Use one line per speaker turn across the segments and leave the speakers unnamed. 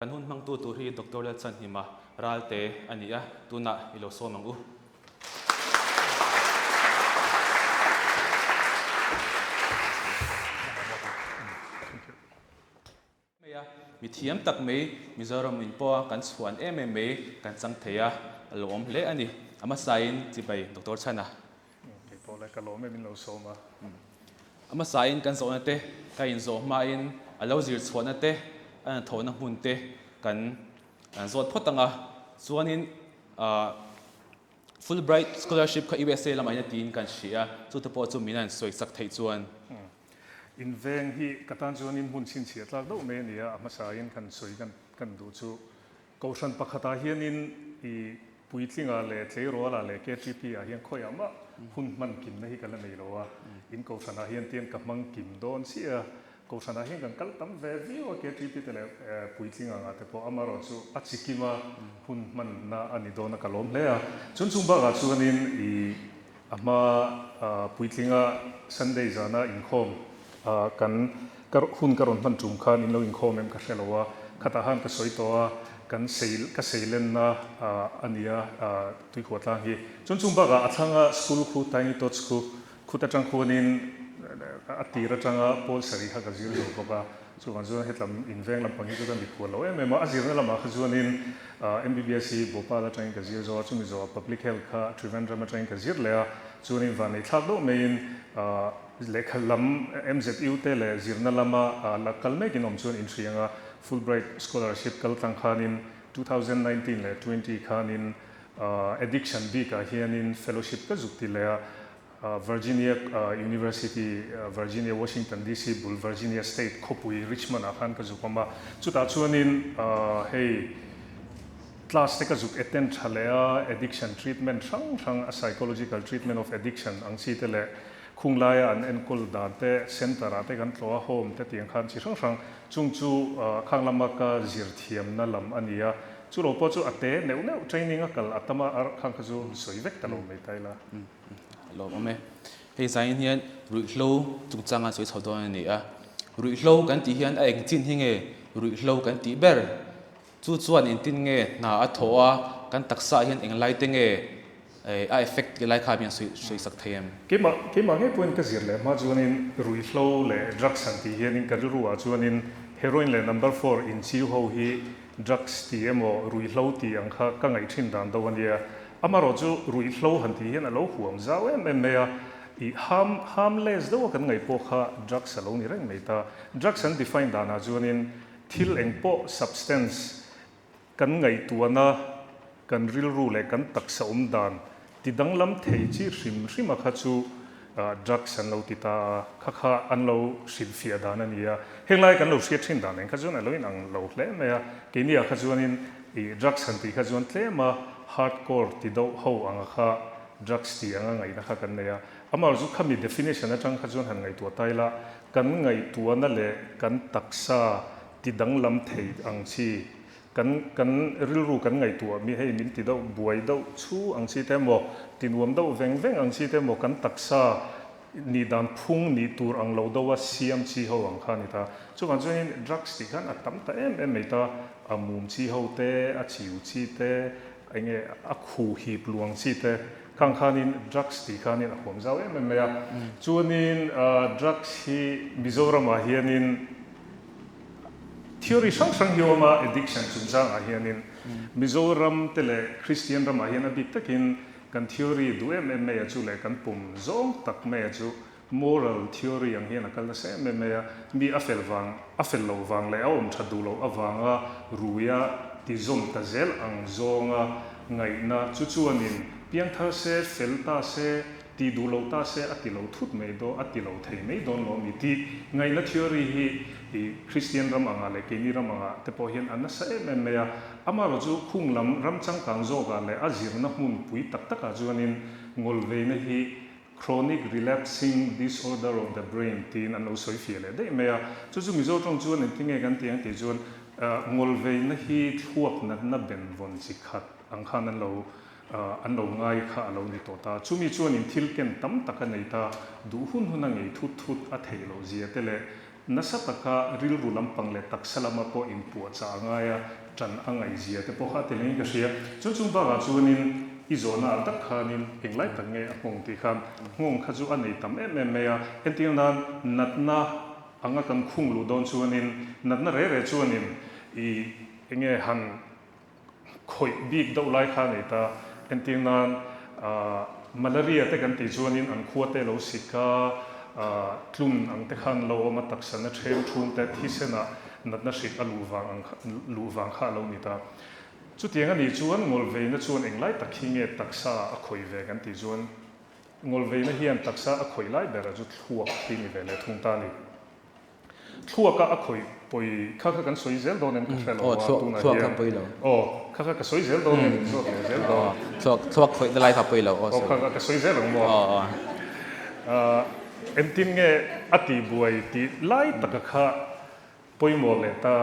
Kan hun hmangtu tur hi Doctor Lalchanhima Ralte a ni a, tunah i lo sawm ang u. Mai a, mi thiam tak mai Mizoram in pawha kan chhuan em em mai kan chang thei a, a lo awm hle a ni. A hmasain chibai Doctor Chhana.
Kei pawh le ka lawm em in lo sawm a.
A hmasain kan zawhna te ka inzawh hmain a lo zir chhuahna te, a hnathawhna hmun te kan zawt phawt ang a. Chuanin Fulbright Scholarship kha USA lamah hian a tiin kan hria a, chute pawh chu min han sawi chak theih chuan.
Inveng hi ka tan chuanin hmun chhinchhiah tlak deuh mai a ni a, a hmasain kan sawi kan duh chu Kohhran pakhatah hianin i puitlinga leh tleirualah leh KTP-ah hian khawiah mah hun hman kimna hi ka la nei lo a, in kohhranah hian tiang ka hmang kim dawn chiah a, kohhranah hian kan kal tam ve viau a KTP te leh puitling angah te pawh amaherawh chu a chi kima hun hmanna a ni dawn a ka lawm hle a. Chun chung bakah chuanin i a hma puitlinga Sunday zana inkhawm kan Ka hun ka rawn hman tum khan in lo inkhawm em ka hre lo a, khatah khan ka sawi tawh a, kan sei ka seilenna a nia Tuikhuah tlang hi. Chuan chung bakah a thlanga school khu Tiny Tots khu khut atang khuanin a tir atanga pawl sarih kha ka zir zo bawk a, chuvang chuan hetlam inveng lampang hi chu ka mikhual lo em em a, a zirna lamah kha chuanin MBBS hi Bhopal atangin ka zir zo a, chumi zawhah Public Health kha Trivandrum atangin ka zir leh a, chuanin vanneithlak deuh maiin Lehkha lam MZU te leh zirna lama la kal mekin awm chuan inhriang a, Fulbright Scholarship kal tlang khanin 2019 leh 20 khanin Addiction bikah hianin Fellowship ka zuk ti leh a, Virginia University, Virginia, Washington DC bul Virginia State khawpui Richmond ah khan ka zuk awm a, chutah chuanin hei class te ka zuk attend tha leh a, Addiction treatment hrang hrang a Psychological treatment of addiction ang chi te leh Khung laia an enkawl dan te, centre ah te kan tlawh a, home te tiang khan chi hrang hrang chung chu khang lama ka zir thiamna lam a ni a, chu lo pawh chu a te neuh neuh training a kal a tam a, ar khang kha chu sawi vek ta lo mai ta ila.
A lawmawm e. Hei zain hian ruihhlo chungchang a sawi chho dawn a ni a, ruihhlo kan tih hian a engchin hi nge ruihhlo kan tih ber? Chu chuan engtin nge hna a thawh a, kan taksa ah hian englai te nge a effect tih lai kha mi an sawi sak thei em?
Keimah, keimah ngei pawhin ka zir leh hma chuanin ruihhlo leh drugs han tih hianin ka rilru ah chuanin heroin leh number four inchiu ho hi drugs ti emaw ruihhlo ti ang kha ka ngaih thin dan deuh a nia. Amaherawh chu ruihhlo han tih hian a lo huam zau em em mai a, ih harm, harmless deuh a kan ngaih pawh kha drugs a lo ni reng mai ta. Drugs an define danah chuanin Thil eng pawh substance kan ngaihtuahna, kan rilru leh kan taksa awm dan ti danglam thei chi hrim hrim a kha chu drugs an lo ti ta a, kha kha an lo hrilhfiah dan a ni a. Heng lai kan lo hriat thin dan eng kha chuan a lo inang lo hle mai a, keini ah kha chuanin ih drugs han tih kha chuan tlem a hardcore ti deuh ho ang a kha drugs tih anga ngaihna kha kan nei a. Amaherawhchu khami definition atang kha chuan han ngaihtuah ta ila Kan ngaihtuahna leh kan taksa ti danglam thei ang chi, kan kan rilru kan ngaihtuah mi hei min ti deuh buai deuh chu ang chi te emaw, ti nuam deuh veng veng ang chi te emaw kan taksa nih dan phung nih tur ang lo deuha siam chi ho ang kha a ni ta. Chuvang chuanin drugs tih khan a tam ta em em mai ta, a mum chi ho te, a chiu chi te, eng nge a khu hip luang chi te, Khang khanin drugs tih khanin a huam zau em em mai a. Chuanin drugs hi Mizoramah hianin theory hrang hrang hi a awm a, addiction chungchangah hianin Mizoram te leh Christian ramah hian a bik takin kan theory duh em em mai a chu leh kan pum zawng tak mai a chu Moral theory ang hian a kal nasa em em mai a, mi a fel vang, a fel loh vang leh a awm that duh loh avanga ruia ti zawm ta zel ang zawnga ngaihna chu chuanin piangthar se, fel ta se, ti duh lo ta se a ti lo thut mai daw, a ti lo thei mai dawn lo mi tih ngaihna theory hi i Kristian ram angah leh keini ram angah te pawh hian a nasa em em mai a. Amaherawh chu khung lam ram changkang zawkah leh a zirna hmun pui tak takah chuanin ngawlveina hi Chronic relapsing disorder of the brain tiin an lo sawi fiah leh daih mai a. Chu chu Mizo tawng chuan engtin nge kan tih ang tih chuan ngawlveina hi thluak natna benvawn chi khat ang khan an lo an lo ngai kha a lo ni tawh ta. Chumi chuanin thil ken tam tak a nei ta, duh hun hun a ngei thut thut a theih loh zia te leh Nasa taka rilru lampang leh taksa lama pawh inpuahchah a ngai a, ṭan a ngaihzia te pawh kha a ti lengin ka hria. Chuan chung bakah chuanin i zawhna ah tak khanin englai tak nge a nghawng tih khan nghawng kha chu a nei tam em em mai a. Entir nan natna anga kan khung luh dawn chuanin natna re re chuanin i enge han khawih bik deuh lai kha a nei ta. Entir nan malaria te kan tih chuanin an khua te lo sik a, tlun ang te khan lo awm a, taksa na ṭhem ṭhum te thisenah natna hrik a luh vang ang luh vang kha a lo ni ta. Chutiang a nih chuan ngawlveina chuan englai tak hi nge taksa a khawih ve kan tih chuan ngawlveina hian taksa a khawih lai berah chu thluak hi ni ve leh thung ta a ni. Thluaka a khawih pawi kha kha kan sawi zel dawn em ka hre lo a tunah hian aw kha kha ka sawi zel dawn em zawt leh zel dawn.
Thluak khawih na lai kha pawi lo
aw kha kha ka sawi zel ang maw. Engtin nge a tihbuai tih lai taka kha pawimawh leh ta.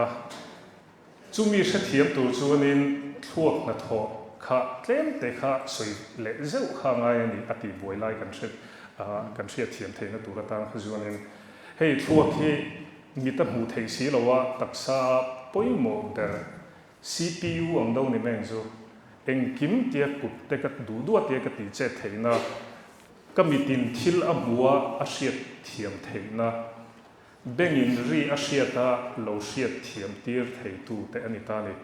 Chumi hrethiam tur chuanin thluak hnathawh kha tlem te kha sawi leh zeuh kha ngai a ni a tih buai lai kan hre kan hriatthiam theihna tur atan kha chuanin hei thluak hi mit a hmuh theih si lo a, taksa pawimawh ber CPU ang do ni mai ang chu engkim tia kut te ka duh duh a tia ka tih chet theihna ka mitin thil a hmuh a a hriatthiam theihna Bengin ri a hriat a lo hriat thiam tir theitu te a ni ta a ni.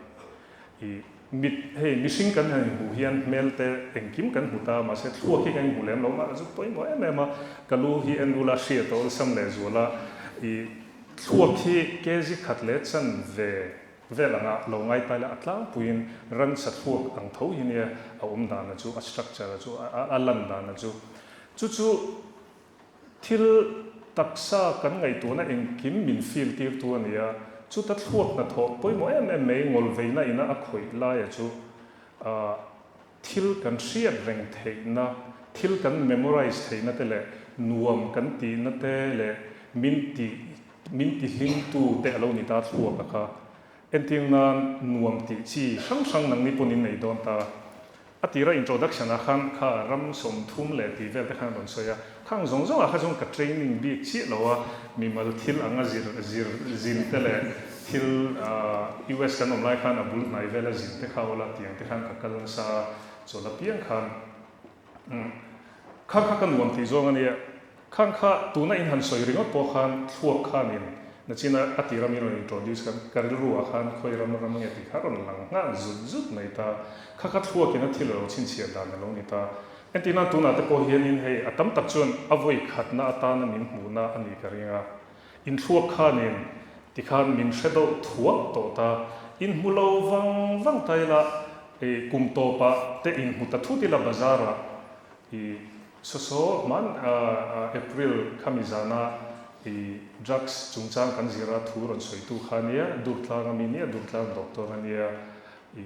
I mit, hei mihring kan han inhmuh hian hmel te engkim kan hmu ta, mahse thluak hi kan inhmu lem lo mah chu pawimawh em em a, ka lu hi en ula hriat a awlsam leh zual a, i thluak hi kg khat leh chan ve vel anga lo ngai ta ila a tlangpuiin ransa thluak ang tho hi nia a awm dana chu, a structure a chu, a lan dana chu. Chu chu Thil taksa kan ngaihtuahna engkim min feel tirtu a ni a, chuta thluak hnathawh pawimawh em em mai ngawlveina ina a khawih laia chu thil kan hriat reng theihna, thil kan memorize theihna te leh nuam kan tihna te leh min ti min ti hlimtu te a lo ni ta thluak a kha. Entir nan nuam tih chi hrang hrang nangni pawn in nei dawn ta. A tira introduction ah khan kha ram 30 leh tih vel te khan a rawn sawi a, khang zawng zawng ah kha chuan ka training bik chiah lo a, mimal thil anga zir zir zin te leh thil US kan awm lai khan a bul hnai vela zin te kha awla tiang te khan ka kal nasa a, chawlh apiang khan kha kha ka nuam tih zawng a nia. Khang kha tuna in han sawi ringawt pawh khan thluak khanin nachina a tira min rawn introduce khan ka rilru ah khan khawi ram ram nge tih kha a rawn lang nghal zut zut mai ta. Kha kha thluakin a thil a lo chhinchhiah dan a lo ni ta. Entirna tunah te pawh hianin hei a tam tak chuan a vawi khatna atana min hmuhna a nih ka ring a. In thluak khanin tikhan min hre deuh thuak tawh ta. In hmu lo vang vang ta ila kum tawpah te inhmu ta thut ila bazar ah i Saw hman April khami zana i drugs chungchang kan zir a thu rawn sawitu kha ania, Durtlang ami nia, Durtlang doctor ania i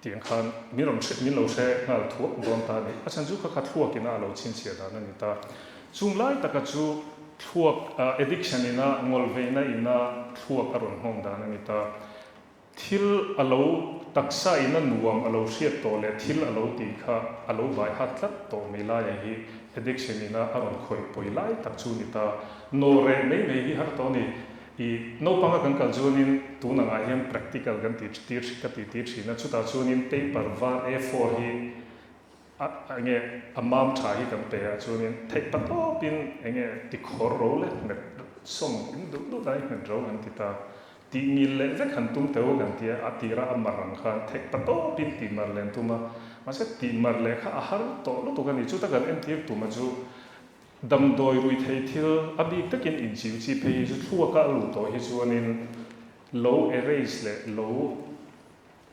tiang khan min rawn hre min lo hre nghal thuak dawn ta a ni. A chhan chu kha kha thluak ina a lo chhinchhiah dan a ni ta. Chung lai taka chu thluak addiction ina ngawlveina ina thluak a rawn nghawng dan a ni ta. Thil a lo taksa in a nuam a lo hriat tawh leh thil a lo tih kha a lo vai hat tlat tawh mai laia hi addiction ina a rawn khawih pawi lai tak chu ni ta. Naw reh mai mai hi har tawh a ni. I naupang a kan kal chuanin tun angah hian practical kan tih tir ka tih tir thin a, chutah chuanin paper var A4 hi A enge a mam tha hi kan pe ah chuanin theih pa tawpin enge tikhawr ro leh hmet sawm in duh duh lai hmet ro an ti ta. Tih ngil leh vek han tum teuh kan tia a tira a mar ang khan theih pa tawpin tih mar leh an tum a. Mahse tih mar leh kha a har tawh lutuk a ni. Chuta kan entir tuma chu damdawi rui thei thil a bik takin inchiu chi phei hi chu thluaka a luh tawh hi chuanin lo erase leh lo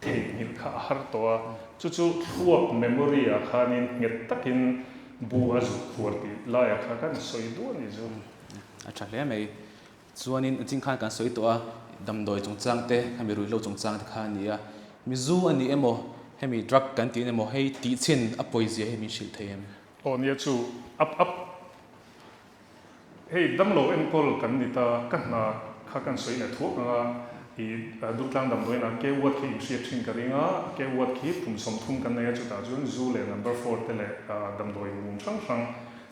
Theihnghilh kha a har tawh a, chu chu thluak memory ah khanin nghet takin bu a zuk khuar tih laiah kha kan sawi duh a ni chu.
A tha hle mai. Chuanin zing khan kan sawi tawh a, damdawi chungchang te, hemi ruihhlo chungchang te kha a ni a. Mizu a ni emaw, hemi drug kan tih emaw hei tihchhin a pawizia hi min hrilh thei em?
Aw nia chu, up up. Hei damlo enkawl kan ni ta, ka hna kha kan sawi leh thuak ang a, i Durtlang damdawiinah K ward khi inhriat thin ka ring a, K ward khi kum 30 kan nei a, chutah chuan zu leh number four te leh damdawi mum hrang hrang.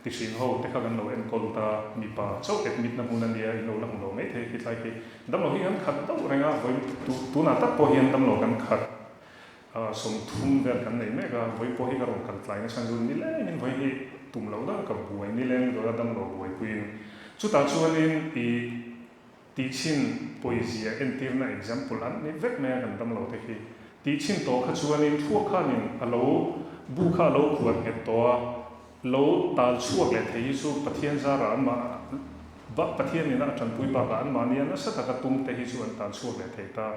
Tihring ho te kha kan lo enkawl ta, mipa chauh admit na hmun a nia, in lo la hmu lo mai thei khitlai khi. Damlo hi kan khat deuh reng a, vawi tunah tak pawh hian damlo kan khat 30 vel kan nei mek a, vawi pawh hi ka rawn kal tlai nasa chu nilengin vawi hi tum loh deuh ka buai nileng deuh a damlo buaipuiin. Chutah chuanin i Tihchhin pawizia entirna example an ni vek mai a kan damlo te khi. Tihchhin tawh kha chuanin thluak khanin a lo bu kha a lo khuar nghet tawh a, lo tal chhuak leh thei hi chu Pathian zarah an mah bak Pathianin a tanpui bakah an mahnia nasa taka tum te hi chu an tal chhuak leh thei ta.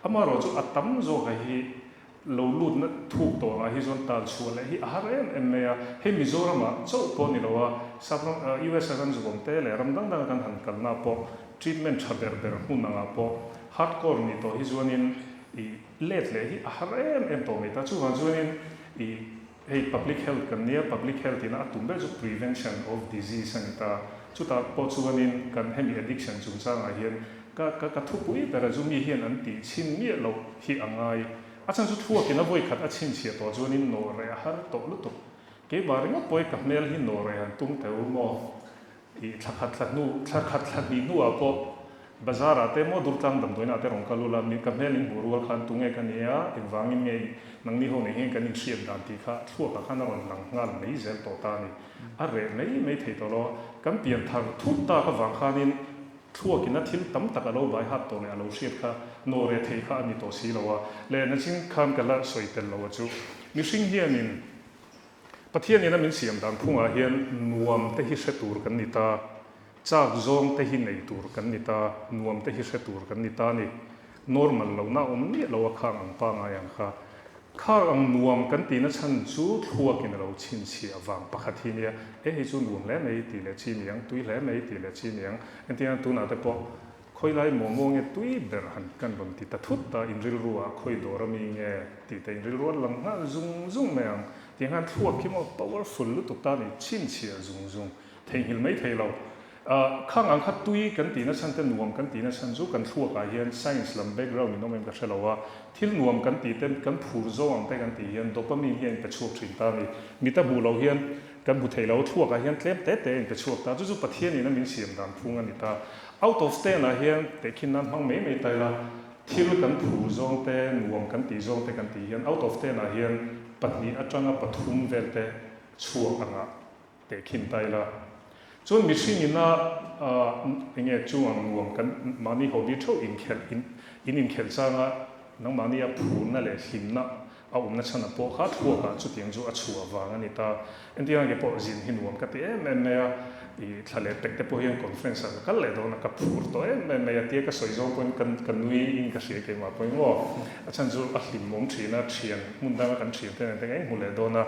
Amaherawhchu a tam zawka hi Lo lutna thuk tawh angah hi chuan tal chhuah leh hi a har em em mai a, hei Mizoramah chauh pawh ni lo a, Sapram US a kan zukawm te leh ram dang danga kan han kalna pawh treatment tha ber ber hmun angah pawh hardcore nih tawh hi chuanin i let leh hi a har em em tawh mai ta. Chuvang chuanin i hei public health kan nia, public health ina a tum ber chu prevention of disease a ni ta. Chutah pawh chuanin kan hemi addiction chungchangah hian ka ka ka thupui bera chu mi hian an tih chhin miah loh hi a ngai. A chhan chu thluakin a vawikhat a chhinchhiah tawh chuanin nawh reh a har tawh lutuk. Keimah ringawt pawhin ka hmel hi nawh reh han tum teh u maw? Ih thla khat thla hnu, thla khat thla hnih hnuah pawh bazar ah te maw Durtlang damdawiin ah te rawn kal ula, mi ka hmel in hmuh rual khan tunge ka nia, engvangin nge nangni ho nei hian kan inhriat dan tih kha thluakah khan a rawn lang nghal mai zel tawh ta a ni. A reh mai mai thei tawh lo a, kan pian thar thut tak avang khanin Thluakin a thil tam tak a lo bai hat tawh leh a lo hriat kha nawh reh thei kha a ni tawh si lo a, leh nachin khan ka la sawi tel lo a chu. Mihring hianin Pathianin a min siam dan phungah hian nuam te hi hre tur kan ni ta, chak zawng te hi nei tur kan ni ta, nuam te hi hre tur kan ni ta a ni. Normal lohna a awm miah lo a khang ang pangai ang kha. Khar ang nuam kan tihna chhan chu thluakin a lo chhinchhiah vang pakhat hi nia, e hei chu nuam hle mai tih leh chi niang, tui hle mai tih leh chi niang, entirna tunah te pawh khawi lai maw maw nge tui ber han kan rawn ti ta thut ta, in rilru ah khawi dawr ami nge tih te in rilru a lang nghal zung zung mai ang, tiang khan thluak khi maw powerful lutuk ta ni chhinchhiah zung zung theihnghilh mai thei lo. Khang ang kha tui kan tihna chhan te nuam kan tihna chhan chu kan thluakah hian science lam background in awm em ka hre lo a, thil nuam kan tih te kan phur zawng ang te kan tih hian dopamine hi a inpe chhuak thin ta a ni. Mit a hmuh loh hian kan hmu thei lo, thluakah hian tlem te te a inpe chhuak ta, chu chu Pathian in a min siam dan phung a ni ta. Out of 10 ah hian tehkhin nan hmang mai mai ta ila, thil kan phur zawng te nuam kan tih zawng te kan tih hian out of 10 ah hian pahnih atanga pathum vel te chhuak angah Tehkhin ta ila. Chuan mihring ina enge chung ang nuam kan mahni hobby theuh inkhelh in in inkhelh changa nangmahnia phurna leh hlimna a awmna chhan a pawh kha thluakah chutiang chu a chhuah vang a ni ta. Entir ang ke pawh zin hi nuam ka ti em em mai a, i thla leh pek te pawh hian conference ah ka kal leh dawn a, ka phur tawh em em mai a tia ka sawi zawng pawhin ka ka nui in ka hria keimah pawhin maw. A chhan chu a hlimawm thin a, thian hmun danga kan thian te nen te ka inhmu leh dawn a.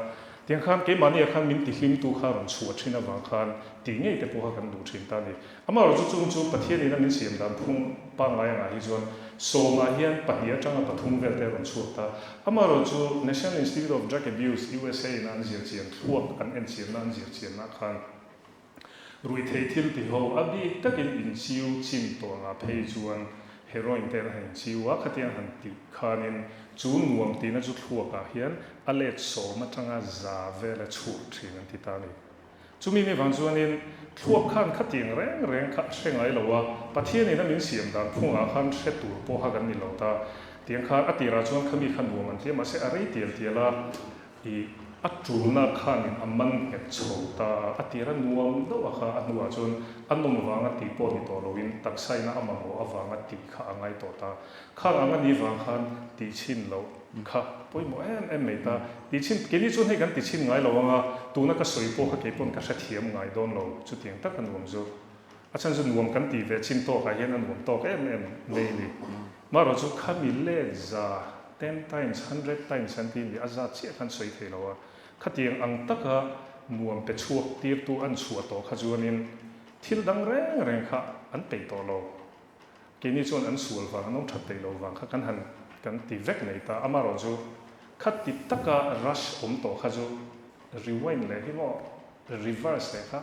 Tiang khan keimahniah khan min tihlimtu kha rawn chhuah thin avang khan tih ngei te pawh kha kan duh thin ta a ni. Amaherawhchu chung chu Pathianin a min siam dan phung pangngai angah hi chuan sawmah hian pahnih atanga pathum vel te a rawn chhuak ta. Amaherawhchu National Institute of Drug Abuse, USA in a an zir chian thluak an enchianna an zir chianna khan Ruihtheih thil ti ho a bik takin inchiu chin tawh angah phei chuan heroin te an han inchiu a, khatiang han tih khanin chu nuam tihna chu thluakah hian a let sawm atanga za vel a chhuak thin an ti ta a ni. Chumi mi vang chuanin thluak khan khatiang reng reng kha a hre ngai lo a, Pathianin a min siam dan phungah khan hre tur pawh kha kan ni lo ta. Tiang khan a tirah chuan khami kha nuam an ti a, mahse a rei tial tial a, I a tulna khanin a man nghet chho ta a, a tir a nuam deuh a kha, a hnuah chuan a nawm vanga tih pawh ni tawh loin taksaina a mamawh avanga tih kha a ngai tawh ta. Khang ang a nih vang khan tih chhin loh kha pawimawh em em mai ta. Tih chhin, keini chuan hei kan ti chhin ngai lo ang a, tuna ka sawi pawh kha keipawn ka hrethiam ngai dawn lo, chutiang tak a nuam chu. A chhan chu nuam kan tih ve chin tawkah hian a nuam tawk em em mai a ni. Marawh chu khami let za, ten times, hundred times an ti ni, a zat chiah khan sawi thei lo a. Khatiang ang taka nuam pe chhuak tirtu an chhuah tawh kha chuanin thil dang reng reng kha an peih tawh lo. Keini chuan an sual vang, an awm that peih lo vang kha kan han kan ti vek mai ta. Amarawh chu khati taka rush awm tawh kha chu rewind leh hi maw Reverse leh kha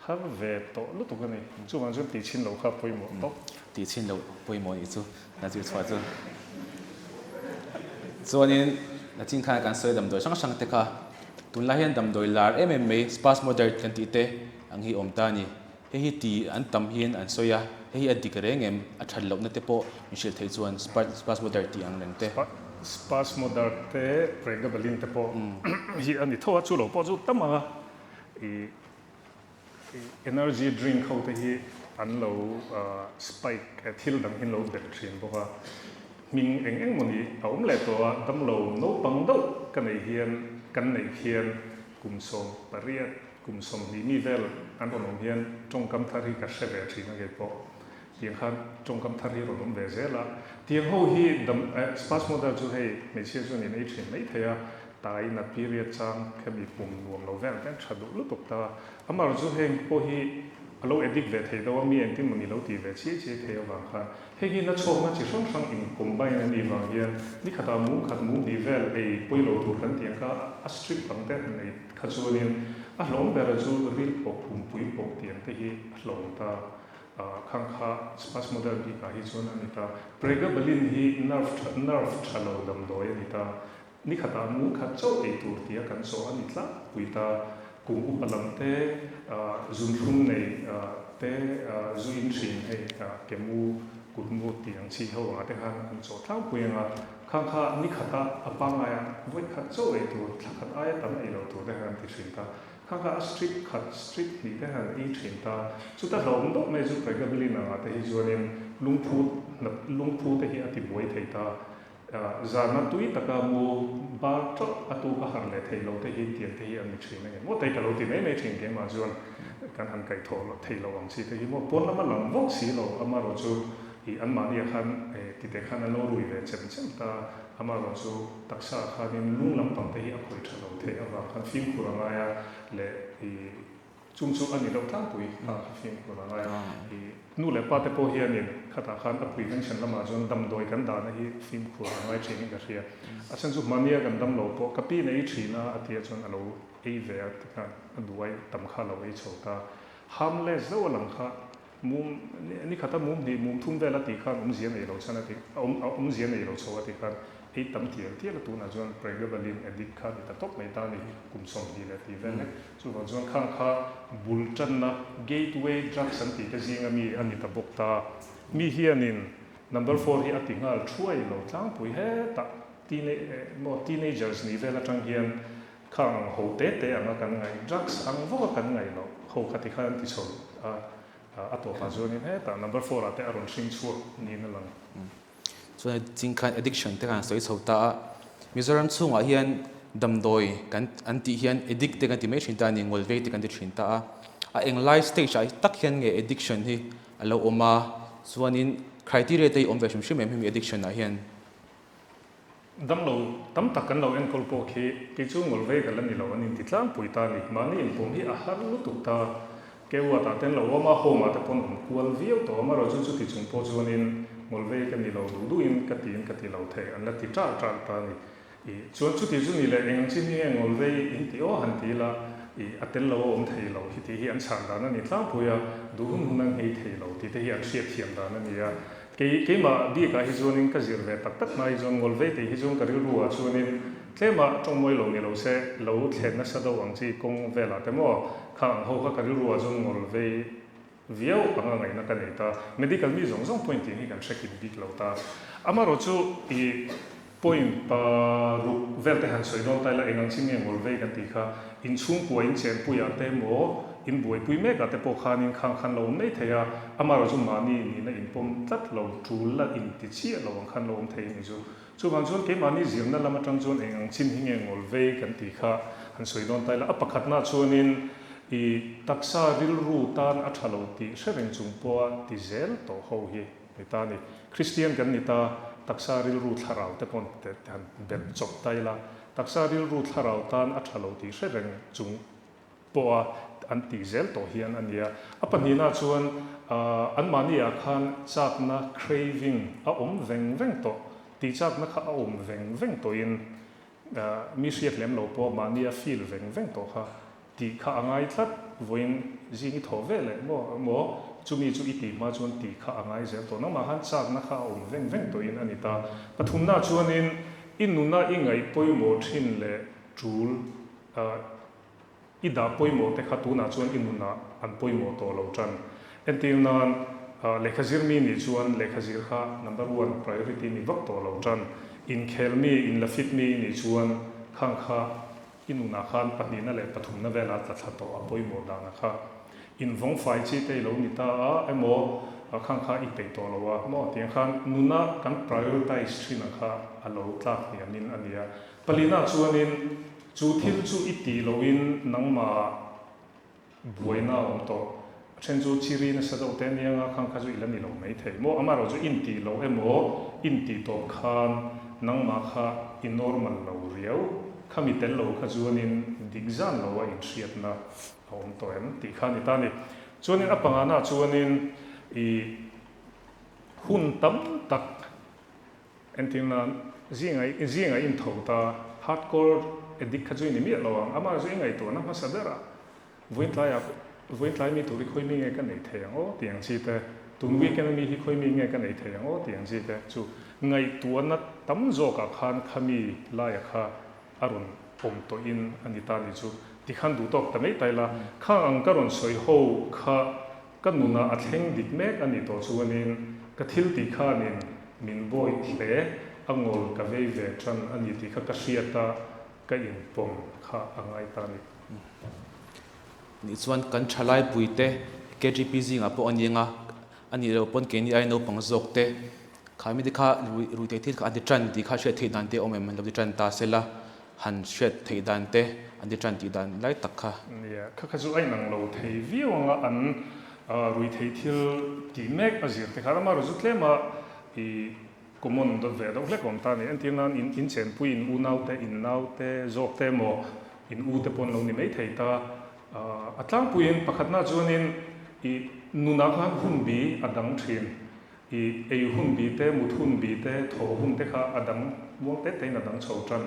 har ve tawh lutuk a ni. Chuvang chuan tih chhin loh kha pawimawh tawp.
Tih chhin loh pawimawh nih chu na zir chhuah chu. Chuanin nachin khan kan sawi damdawi hrang hrang te kha. Tunlai hian damdawi lar em em mai Spasmodert kan tih te ang hi awm ta a ni. Hei hi ti an tam hian an sawi a, hei hi a dik reng em? A that lohna te pawh min hrilh theih chuan Spasmodert tih ang reng te.
Spasmodert te, Pregabalin te pawh hi a ni tho a, chu lo pawh chu tam ang a, i energy drink ho te hi an lo spike thil dang hi an lo belh thin bawk a, hming eng eng mawni a awm leh tawh a, damlo naupang deuh ka neih hian kan neih khian kum 18 kum 20 mi vel an rawn awm hian tawngkam thar hi ka hre ve thin a kei pawh tiang khan tawngkam thar hi rawn awm ve zel a, tiang ho hi dam spasmodal chu hei hmeichhia chuan in ei thin mai thei a, Tai na period chang khemi pum nuam lo vel ten tha duh lutuk ta. Amar chu heng pawh hi a lo addict ve thei deuh a, mi engtin mawni lo ti ve chiai chiai thei avang khan heng hi na chhawkna chi hrang hrang in combine a nih vang hian ni khatah mum khat mum hnih vel ei pawi lo tur kan tih ang kha a strip ang te han ei kha chuanin a hlawm ber chu ril pawh pumpui pawh tih ang te hi a hlawm ta. Khang kha spasmodel bikah hi chuan a ni ta. Pregabalin hi nerve nerve tha lo damdawi a ni ta. Ni khatah mu khat chauh ei tur tia kan chaw a ni tlangpui ta. Kum upa lam te, zunthlum nei te, zu in thin hei ke mu, kut mu tih ang chi ho angah te khan an chaw tlangpui ang a. Khang kha ni khata a pangngaia vawi khat chauh ei tur, thla khat aia tam ei lo tur te khan an ti thin ta. Khang kha a strip khat, strip hnih te khan an ei thin ta. Chuta hlauhawm deuh mai chu Pregabalin angah te hi chuanin lungphu, lungphu te hi a ti buai thei ta. Zana tui taka mu bar teuh a tuk a harh leh theih lo te hi tiang te hi an ni thin a nge maw tei ka lo ti mai mai thin keimah chuan kan han kaih thawh loh theih loh ang chi te hi maw pawn lama lang vawk si lo amarawh chu ih anmahniah khan ti te khan an lo rui ve chem chem ta amarawh chu taksa ah khanin lung lampang te hi a khawih tha lo theih avang khan fimkhur a ngai a leh ih Chung chu a ni loh tlangpui kha ka fimkhur a ngai. I nu leh pa te pawh hianin khatah khan a prevention lamah chuan damdawi kan dahna hi fimkhur a ngai thinin ka hria. A chhan chu hmania kan dam lo pawh ka piin a ei thin a, a tia chuan a lo ei ve a tikhan a duai tam kha a lo ei chho ta. Harmless deuh a lang kha mum ni khata mum hnih mum thum vel a tih khan awmzia nei lo chhan a ti awmzia nei lo chho a tih khan Ei tam tial tial a tunah chuan Pregabalin addict kha ni ta tawp mai ta ni, kum 20 leh tih vel hlek. Chuvang chuan khang kha bul tanna gateway drugs an tih te zinga mi a ni ta bawk ta. Mi hianin number four hi a ti nghal thuai lo tlangpui hetah maw teenagers nih vel atang hian khang ang ho te te anga kan ngaih drugs ang vawka kan ngaih loh ho kha ti khan an ti chho a, a tawpah chuanin hetah number four ah te a rawn hring chhuak niin a lang.
Chuan ching khan addiction te khan sawi chho ta a, Mizoram chhungah hian damdawi kan an tih hian addict te kan ti mai thin ta a ni, ngawlvei te kan ti thin ta a. A englai stage ah tak hian nge addiction hi a lo awm a, chuanin criteria te hi awm ve hrim hrim em hemi addiction ah hian?
Damlo tam tak kan lo enkawl pawh khi kei chu ngawlvei ka la ni lo an inti tlangpui ta a ni. Mahni inpawm hi a har lutuk ta. Keuat ah ten lo awm a, home ah te pawn awm kual viau tawh a, amaherawhchu chuti chung pawh chuanin ngawlvei ka ni lo duh duhin ka tiin ka ti lo thei an la ti ṭalh ṭalh ta a ni. Ih, chuan chuti chu ni leh eng ang chin hi nge ngawlvei in ti aw han ti ila, ih, a tel lo a awm thei lo hi tih hi an chhan dan a ni tlangpui a, duh hun hun a nghei thei lo tih te hi an hriatthiam dan a ni a. Kei, keimah bikah hi chuanin ka zir ve tak tak hma hi chuan ngawlvei tih hi chuan ka rilru ah chuanin tlema tawngmawi lo ni lo se, lo thlen nasa deuh ang chi kawng velah te maw, kha ang ho kha ka rilru ah chuan ngawlvei viau anga ngaihna ka nei ta. Medical mi zawng zawng point tih hi kan hre kim bik lo ta. Amaherawh chu i Point paruk vel te han sawi dawn ta ila eng ang chin nge ngawlvei kan tih kha inchhungkua in chenpuiah te emaw in buaipui mekah te pawh khanin khang khan lo awm mai thei a, amaherawh chu mahni nihna inpawm tlat lo tul la inti chiah lo ang khan lo awm thei a ni chu. Chuvang chuan keimahni zirna lam atang chuan eng ang chin hi nge ngawlvei kan tih kha han sawi dawn ta ila a pakhatna chuanin i taksa rilru tan a tha lo tih hre reng chung pawha ti zel tawh ho hi Ni ta ni. Kristian kan ni ta, taksa rilru thlarau te pawn te han belh chawp ta ila, taksa rilru thlarau tan a tha lo tih hre reng chung pawha an tih zel tawh hian a nia. A pahnihna chuan anmahni ah khan chakna, craving, a awm veng veng tawh, tih chakna kha a awm veng veng tawhin mi hriat lem lo pawh mahni a feel veng veng tawh kha Tih kha a ngai tlat, vawiin zing i thawh ve leh maw maw, chumi chu i tih hma chuan tih kha a ngai zel tawh. Nangmah khan chakna kha a awm veng veng tawhin a ni ta. Pathumna chuanin i nuna i ngaih pawimawh thin leh tul I dah pawimawh te kha tunah chuan i nunah an pawimawh tawh lo tan. Entir nan, lehkha zir mi nih chuan lehkha zir kha number one priority ni vak tawh lo tan. Inkhel mi, inla fit mi i nih chuan khang kha i nunah khan pahnihna leh pathumna velah tla thla tawh a pawimawh dana kha. Invawng fai chi te i lo ni ta a emaw khang kha i peih tawh lo a maw tiang khan nuna kan prioritize thin ang kha a lo tlak hniamin a nia. Palina chuanin chu thil chu i tih loin nangmah buaina a awm tawh. A then chu chiri nasa deuh te aniang a, khang kha chu i la ni lo mai thei maw? Amaherawh chu intih loh emaw intih tawp khan nangmah kha i normal lo riau. Khami tel lo kha chuanin dik zan lo a inhriatna a awm tawh em tih kha a ni ta a ni. Chuanin a pangana chuanin i hun tam tak Entir nan, zinga zinga intho ta hardcore addict kha chu i ni miah lo ang, amah chu i ngaihtuahna hmasa ber a, vawiin tlaiah vawiin tlai mi tur hi khawi mi nge ka nei thei ang aw tih ang chi te, tun weekend ami hi khawi mi nge ka nei thei ang aw tih ang chi te chu ngaihtuahna tam zawkah khan khami laia kha a rawn awm tawhin a ni ta ni chu tikhan duh tawk ta mai ta ila, khang ang ka rawn sawi ho kha Ka nunah a thleng dik mek a nih tawh chuanin ka thil tih khanin min bawi hle a ngawl ka vei ve tan a ni tih kha ka hriat a, ka inpawm kha a ngai ta a ni.
Nih chuan kan thalai puite KTP zingah pawh a ni anga, a nih loh pawn keini ai naupang zawk te kha mite kha ruihtheih thil kha an ti tan tih kha hriat theih dan te a awm em? An lo ti tan ta sela. Han hriat theih dan te, an ti tan tih dan lai tak kha.
Nia, kha kha chu a inang lo thei viau anga an rui thei thil tih mek a zir te kha rama rawh chu tlem a i common dawt ve deuh hlek awm ta a ni. Entir nan in in chenpui in unau te, in nau te zawk te emaw in u te pawh an lo ni mai thei ta. A tlangpuiin pakhatna chuanin i nunah khan hunbi a dang thin. I ei hun bi te, mut hun bi te, thawh hun te kha a dang muang te tein a dang chho tan.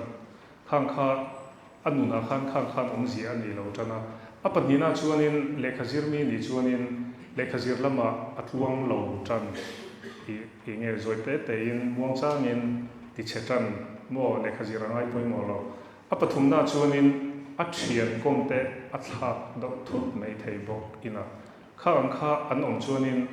Khang kha a nunah khan khang khan awmzia a ni lo tan a. A pahnihna chuanin lehkha zir mi nih chuanin lehkha zir lamah a tluang lo tan. I i nge zawi te tein muang changin ti chhe tan maw lehkha zir a ngai pawimawh lo. A pathumna chuanin a thian kawm te a thlak deuh thut mai thei bawk ina. Kha ang kha an awm chuanin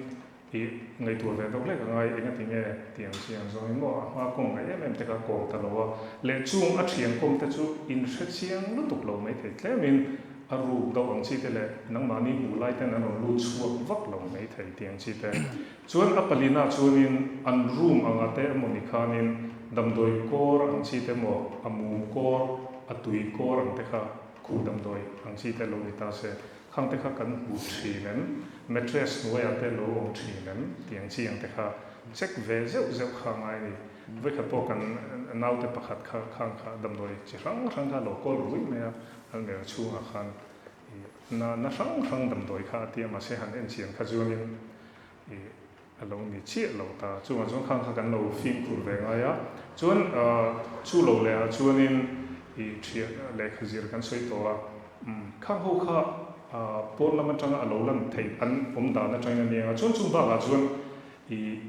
I ngaihtuah ve deuh hlek a ngai, engati nge tih ang chi ang zawngin maw a hma kawm ngaih em em te kha kawm ta lo a, leh chung a thian kawm te chu in hre chiang lutuk lo mai thei tlemin a ruk deuh ang chi te leh nangmahni hmuh lai ten an rawn lut chhuak vak lo mai thei tih ang chi te. Chuan a palina chuanin an room anga te emaw ni khanin damdawi kawr ang chi te emaw a mum kawr, a tui kawr ang te kha khuh damdawi ang chi te lo ni ta se. Khang te kha kan hmu thin em? Mattress hnuaiah te lo awm thin em? Tih ang chi ang te kha check ve zeuh zeuh kha a ngai a ni. Vawikhat pawh kan naute pakhat kha khang kha damdawi chi hrang hrang kha a lo kawl rui mai a, almera chhungah khan ih na na hrang hrang damdawi kha a ti a, mahse han en chian kha chuanin ih A lo ni chiah lo ta. Chungah chuan khang kha kan lo fimkhur ve ngai a. Chuan chu lo leh ah chuanin i thiah lehkha zir kan sawi tawh a. Khang ho kha pawn lam atanga a lo lan theih an awm dan atangin a nia. Chuan chung bakah chuan i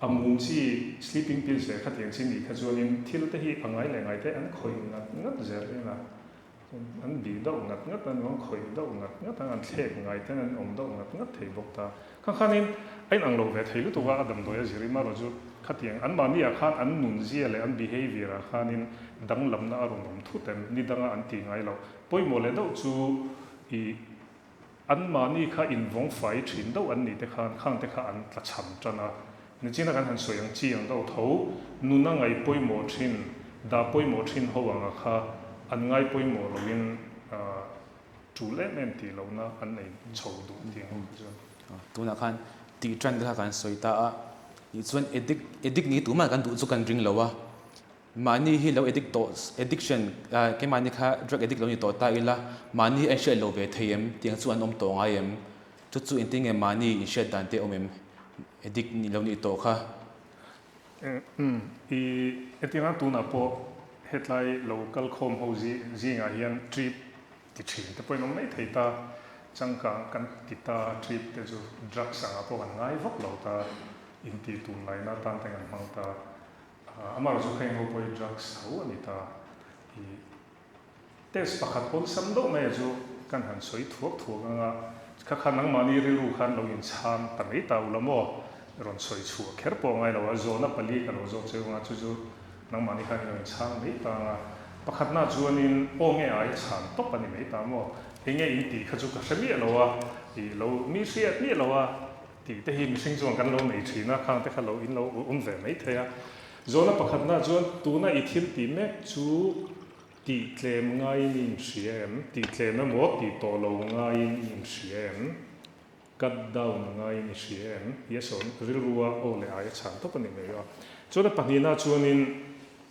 a mum chi sleeping pills leh khatiang chi nih kha chuanin thil te hi a ngai leh ngai te an khawih ngat ngat zel eng a. An bih deuh ngat ngat a, an khawih deuh ngat ngat a, an thlek ngai ten an awm deuh ngat ngat thei bawk ta. Khang khanin a inang lo ve thei lutuk a, a damdawi a zir im erawh chu khatiang anmahni ah khan an nunzia leh an behaviour ah khanin danglamna a rawn awm thut em, ni danga an tih ngai loh. Pawimawh leh deuh chu ih Anmahni kha invawng fai thin deuh an nih te khan khang te kha an tla cham tan a. Nichina kan han sawi ang chi ang deuh tho, nuna ngai pawimawh thin, dah pawimawh thin ho anga kha an ngai pawimawh loin tul em em tih lohna an nei chho duh tih ang kha chuan.
Tunah khan tih tan te kha kan sawi ta a, nih chuan addict addict ni tumah kan duh chu kan ring lo a, Mahni hi lo addict tawh, addiction, keimahni kha drug addict lo ni tawh ta ila, mahni hi a inhriat lo ve thei em? Tiang chu an awm tawh ngai em? Chu chu engtin nge mahni inhriat dan te awm em? Addict nih lo nih tawh kha.
Umm, i entirna tunah pawh hetlai lo kal khawm ho zingah hian trip ti thin te pawhin awm mai thei ta, changkang kan ti ta, trip te chu drugs angah pawh kan ngai vak lo ta, intih tunlaina atan te kan hmang ta. Amaherawhchu kha englo pawh hi drugs tho a ni ta. I Test pakhat awlsam deuh mai a chu kan han sawi thuak thuak ang a, kha kha nangmahni rilru khan lo inchhang ta mai ta ula maw? Rawn sawi chhuah kher pawh a ngai lo a, zawhna pali ka lo zawh cheu ang a, chu chu nangmahni khan i lo inchhang mai ta ang a. Pakhatna chuanin aw nge ai chhan tawp a ni mai ta maw? Enge in tih kha chu ka hre miah lo a, i lo mi hriat miah lo a tih te hi mihring chuan kan lo nei thin a, khang te kha lo in lo awm ve mai thei a. Zawhna pakhatna chuan tuna i thil tih mek chu Tih tlem ngaiin i inhria em? Tih tlem emaw tih tawh lo ngaiin i inhria em? Cut down ngaiin i hria em? Yes or no? Rilrua aw leh ai a chhan tawp a ni mai a. Chuan a pahnihna chuanin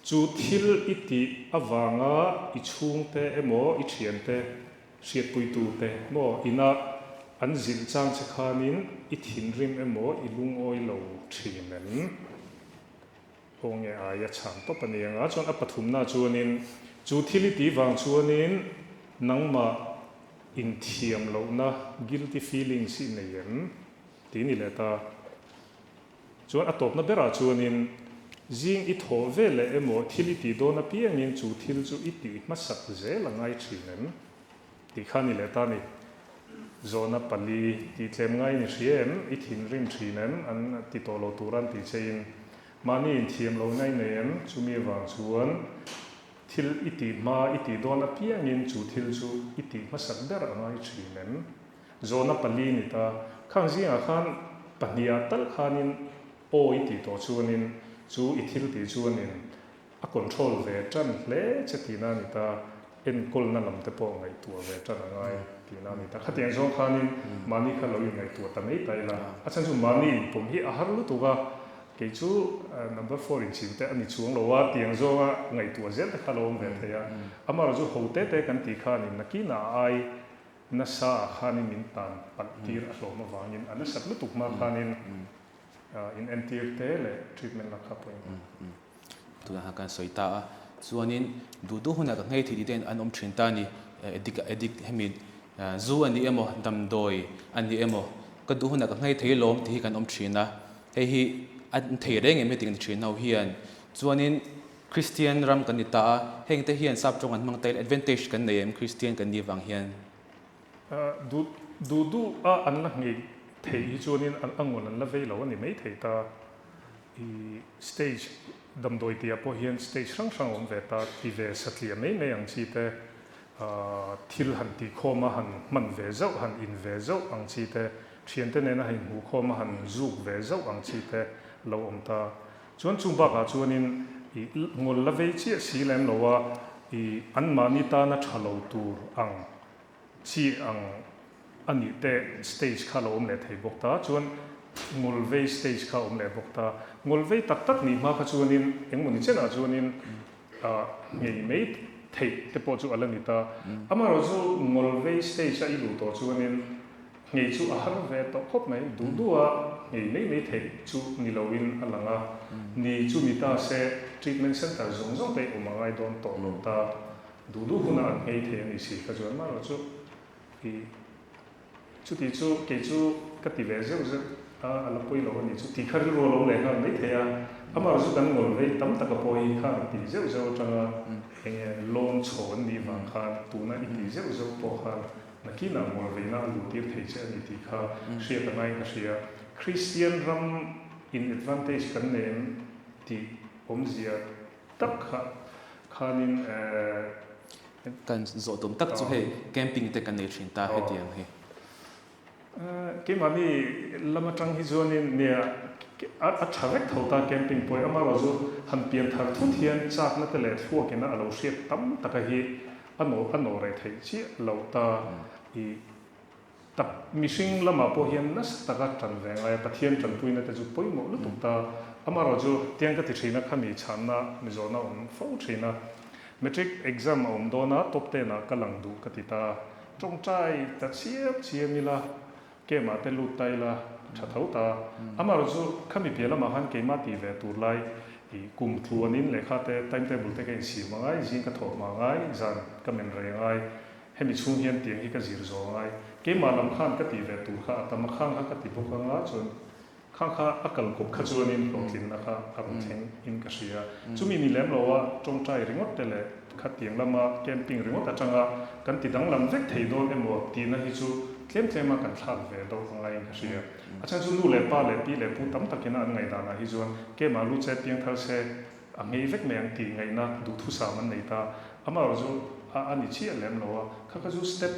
chu thil i tih avanga i chhungte emaw i thiante hriatpuitute maw ina an zilh chang che khanin i thinrim emaw i lungawi lo thin em? Aw nge ai a chhan tawp a ni ang a, chuan a pathumna chuanin chu thil i tih vang chuanin nangmah inthiam lohna, guilty feelings, i nei em? tih ni leh ta. Chuan a tawpna berah chuanin zing i thawh ve leh emaw thil i tih dawn apiangin chu thil chu i tih hmasak zel a ngai thin em? Tih kha ni leh ta ni. Zawhna pali tih tlem ngaiin i hria em? I thinrim thin em? An ti tawh lo tur an tih chein mahni inthiam lo ngai nei em? Chumi avang chuan thil i tih hma i tih dawn apiangin chu thil chu i tih hmasak ber a ngai thin em? Zawhna pali ni ta. Khang zingah khan pahniha tal khanin aw i tih tawh chuanin chu i thil tih chuanin A control ve tan hle che tihna a ni ta, enkawlna lam te pawh ngaihtuah ve tan a ngai tihna a ni ta. Khatiang zawng khanin mahni kha lo inngaihtuah ta mai ta ila, a chhan chu mahni inpawm hi a har lutuk a, kei chu number four inchhir te a ni chuang lo a, tiang zawnga ngaihtuah zel te kha lo awm ve thei a. Amaherawhchu ho te te kan tih khanin nakinah a ai nasa ah khanin min tan palh tir a hlawm avangin a nasat lutuk hma khanin in entir te leh treatment lak kha pawimawh.
Tunah khan kan sawi ta a, chuanin duh duh hunah ka nghei thei tih te an awm thin ta a ni. Addict addict hemi zu a ni emaw damdawi a ni emaw ka duh hunah ka nghei thei lawm tih hi kan awm thin a, hei hi an thei reng em heti kan ti thin ho hian. Chuanin Kristian ram kan ni ta a, heng te hian sap tawng an hmang ta ila advantage kan nei em Kristian kan nih vang hian?
Duh duh duh a an la nghei theih hi chuanin an a ngawn an la vei lo a ni maithei ta. I stage damdawi tihah pawh hian stage hrang hrang a awm ve ta, ti ve satliah mai mai ang chi te, thil han tihkhawm a han hman ve zauh, han in ve zauh ang chi te, thiante nena han inhmuhkhawm a han zuk ve zauh ang chi te lo awm ta. Chuan chung bakah chuanin i ngawl la vei chiah si lem lo a, i anmahni tana tha lo tur ang Chi ang a nih te stage kha lo awm leh thei bawk ta, chuan ngawlvei stage kha awm leh bawk ta. Ngawlvei tak tak nih hma kha chuanin engmawni chenah chuanin nghei mai theih te pawh chu a la ni ta. Amaherawhchu ngawlvei stage a i luh tawh chuanin nghei chu a har ve tawh khawp mai, duh duha nghei mai mai theih chu ni loin a lang a. Ni chu ni ta se treatment center zawng zawng te i awm a ngai dawn tawh lo ta. Duh duh hunah an nghei thei a ni si kha chuan mah erawh chu i chuti chu kei chu ka ti ve zeuh zeuh a, a la pawi lo a ni chu tih kha rilru a lo leh nghal mai thei a, amah erawh chu kan ngawl vei tam taka pawh hi khan ti zeuh zeuh atanga eng nge lawn chho an nih vang khan tuna i ti zeuh zeuh pawh khan nakinah ngawl veina a luh tir thei che a ni tih kha hriat a ngaiin ka hria. Kristian ram in advantage kan nei em tih awmzia Tak kha khanin eh.
Kan zawh tum tak chu hei camping te kan nei thin ta hetiang hi.
Keimahni lam atang hi chuanin nia a tha vek tho ta camping pawh hi amaherawh chu han pian thar thut hian chakna te leh thluakina a lo hriat tam taka hi a nawh reh theih chiah loh ta i Tak mihring lamah pawh hian nasa taka tan ve ngai a, Pathian tanpuina te chu pawimawh lutuk ta. Amaherawh chu tiang ka ti thin a, khami chhanna mizawhna awm fo thin a. Matric exam a awm dawn a, top ten ah ka lang duh ka ti ta. Tawngtai ta chiam chiam ila, camp ah te lut ta ila, tha tho ta. Amaherawh chu khami piah lamah khan keimah tih ve tur lai i kum tluanin lehkha te timetable te ka insiam angai, zing ka thawh hma angai, zan ka men rei angai. Hemi chhung hian tiang hi ka zir zawh angai. Keimah lam khan ka tih ve tur kha a tam a, khang kha ka ti bawk anga chuan khang kha a kal kawp kha chuanin hlawhtlinna kha a rawn thleng in ka hria. Chumi ni lem lo a tawngtai ringawt te leh Khatiang lama camping ringawt atanga kan ti danglam vek thei dawn emaw tihna hi chu tlem tlema kan thlak ve deuh a ngaiin ka hria. A chhan chu nu leh pa leh pi leh pu tam takina an ngaihdanah hi chuan keimah lu che piang thar se a nghei vek mai ang tih ngaihna duhthusam an nei ta. Amaherawh chu a a ni chiah lem lo a, kha kha chu step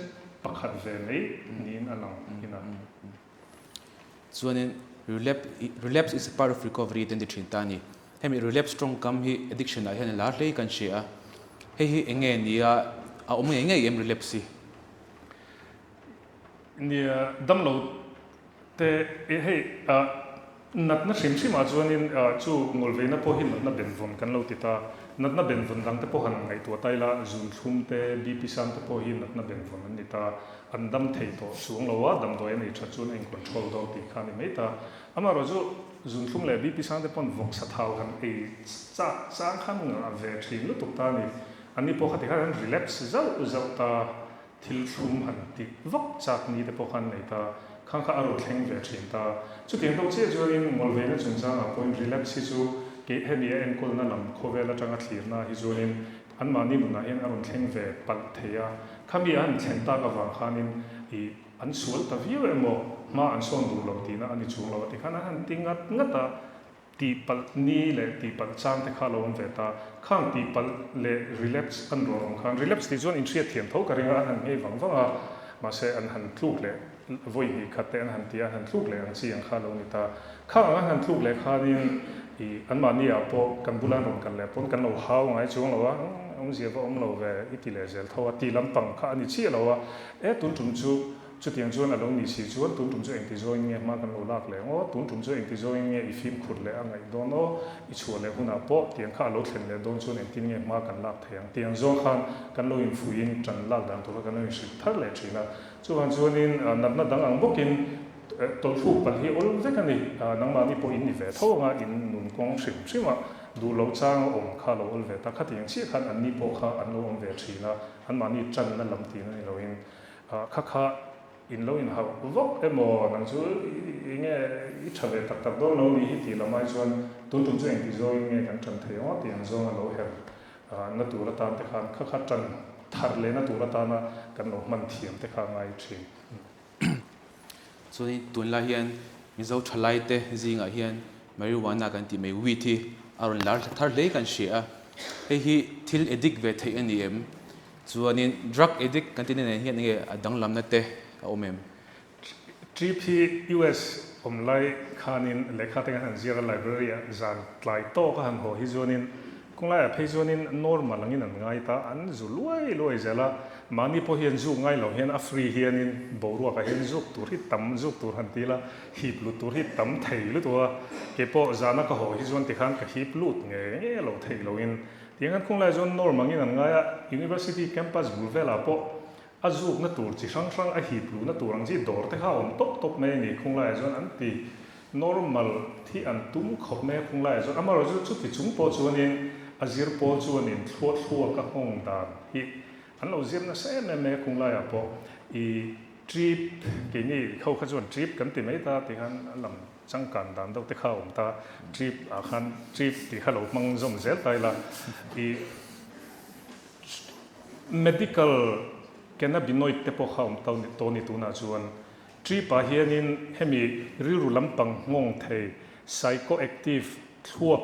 pakhat ve mai niin a lang ina.
Chuanin relapse is a part of recovery te an ti thin ta a ni. Hemi relapse tawngkam hi addiction ah hian a lar hle kan hria a, hei hi eng nge ni a, a awm ngei ngei em relapse hi?
Nia, damlo te hei natna hrim hrim ah chuanin chu ngawlveina pawh hi natna benvawn kan lo ti ta. Natna benvawn dang te pawh han ngaihtuah ta ila, zunthlum te, BP sang te pawh hi natna benvawn an ni ta. An dam thei tawh chuang lo a, damdawi a nei that chuan a in control dawn tih kha a ni mai ta. Amaherawh chu zunthlum leh BP sang te pawn vawksa thau han ei chak chang khan ngah ve thin lutuk ta a ni. Anni pawh khati khan an relapse zauh zauh ta, thil thlum han tih vak chak ni te pawh khan nei ta, khang kha a rawn thleng ve thin ta. Chutiang deuh chiah chuanin ngawlveina chungchangah pawhin relapse hi chu kei hemi a enkawlna lam khawvel atanga thlirna hi chuanin Anmahni nunah hian a rawn thleng ve palh thei a, khami a han thlen tak avang khanin ih an sual ta viau emaw, hma an sawn duh lo tihna a ni chung lo a ti khan an han ti ngat ngat a, tihpalh ni leh tihpalh chang te kha a lo awm ve ta. Khang tihpalh leh relapse an rawn awm khan, relapse tih chuan inhriat thiam tho ka ring a, an han nghei vang vang a, mahse an han tluk leh vawi hnih khat te an han ti a, an han tluk leh ang chi ang kha a lo ni ta. Khang ang an han tluk leh khanin ih anmahni ah pawh kan bula an rawn kal leh pawn kan lo hau ngai chuang lo a, awmzia va awm lo ve i ti leh zel tho a, ti lampang kha a ni chiah lo a, e tun tum chu chutiang chuan a lo ni si chuan tun tum chu engti zawngin nge hma kan lo lak leh ang aw, tun tum chu engti zawngin nge i fimkhur leh a ngaih dawn aw, i chhuah leh hunah pawh tiang kha a lo thlen leh dawn chuan engtin nge hma kan lak thei ang tiang zawng khan kan lo infuihin tan lak dan tur kha kan lo inhrilh thar leh thin a, chuvang chuanin natna dang ang bawkin Tawlhruk palh hi awl vek a ni. Nangmahni pawh in ni ve tho anga in nun kawng hrim hrim a, duh loh chang a awm kha lo awl ve ta. Khatiang chiah khan anni pawh kha an lo awm ve thin a, anmahni tanna lam tihna ni loin kha kha in lo inhauh vawk emaw nang chu eng nge i tha ve tak tak dawn lo ni hi tih lam ai chuan tun tum chu engti zawngin nge kan tan thei ang aw tih ang zawnga lo her na tur atan te khan kha kha tan thar lehna tur atana kan lo hman thiam te kha a ngai thin.
Chuanin tunlai hian Mizo thalaite zingah hian marijuana kan tih mai weed hi a rawn lar thar hle kan hria a, hei hi thil addict ve theih a ni em? Chuanin drug addict kan tihna nen hian enge a danglamna te a awm em?
Trip hi US awm lai khanin lehkha te kan han zir a, library ah zan tlai tawk a han haw hi chuanin Kawng laiah phei chuanin normal angin an ngai ta, an zu luai luai zel a, mahni pawh hian zuk ngai lo hian a free hianin boruakah hian zuk tur hi tam, zuk tur han ti ila hip lut tur hi tam thei lutuk a, keipawh zana ka haw hi chuan tikhan ka hip lut nge nge lo theih loin tiang hian kawng laiah chuan norm angin an ngai a, University campus bul velah pawh a zukna tur chi hrang hrang a hip luhna tur ang chi dawr te kha a awm tawp tawp mai a ni, kawng laiah chuan an ti. Normal thi an tum khawp mai a khung laiah chuan amaherawh chu chuti chung pawh chuanin a zir pawl chuanin thluah thluak a nghawng dan hi an lo zir nasa em em mai a khung laiah pawh i trip keini ho kha chuan trip kan ti mai ta tih khan a lam changkan dan deuh te kha a awm ta trip ah khan trip tih kha lo hmang zawm zel ta ila i medical cannabinoid te pawh kha a awm tawh ni tunah chuan Trip-ah hianin hemi rilru lampang nghawng thei psychoactive thluak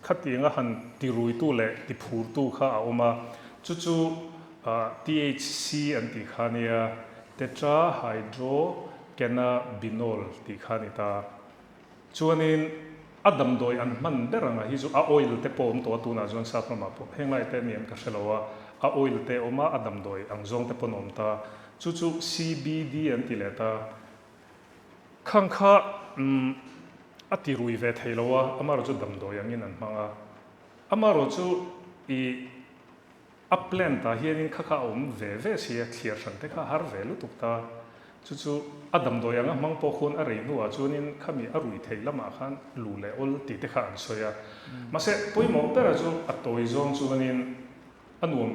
khatianga han tiruitu leh tiphurtu kha a awm a, chu chu THC an tih kha nia, tetrahydrocannabinol tih kha a ni ta. Chuanin a damdawi an hman ber anga hi chu a oil te pawh awm tawh a, tunah chuan sap ramah pawh heng lai te aniang ka hre lo a, a oil te awm a, a damdawi ang zawng te pawn a awm ta. Chu chu CBD an ti leh ta. Khang kha umm a ti rui ve thei lo a, amaherawh chu damdawi angin an hmang a. Amaherawh chu i a plant ah hianin kha kha a awm ve ve si a, thliar hran te kha a har ve lutuk ta. Chu chu a damdawi anga hmang pawh khawn a rei hnuah chuanin khami a rui thei lamah khan lu leh awl tih te kha an sawi a. Mahse pawimawh bera chu a tawi zawng chuanin A nuam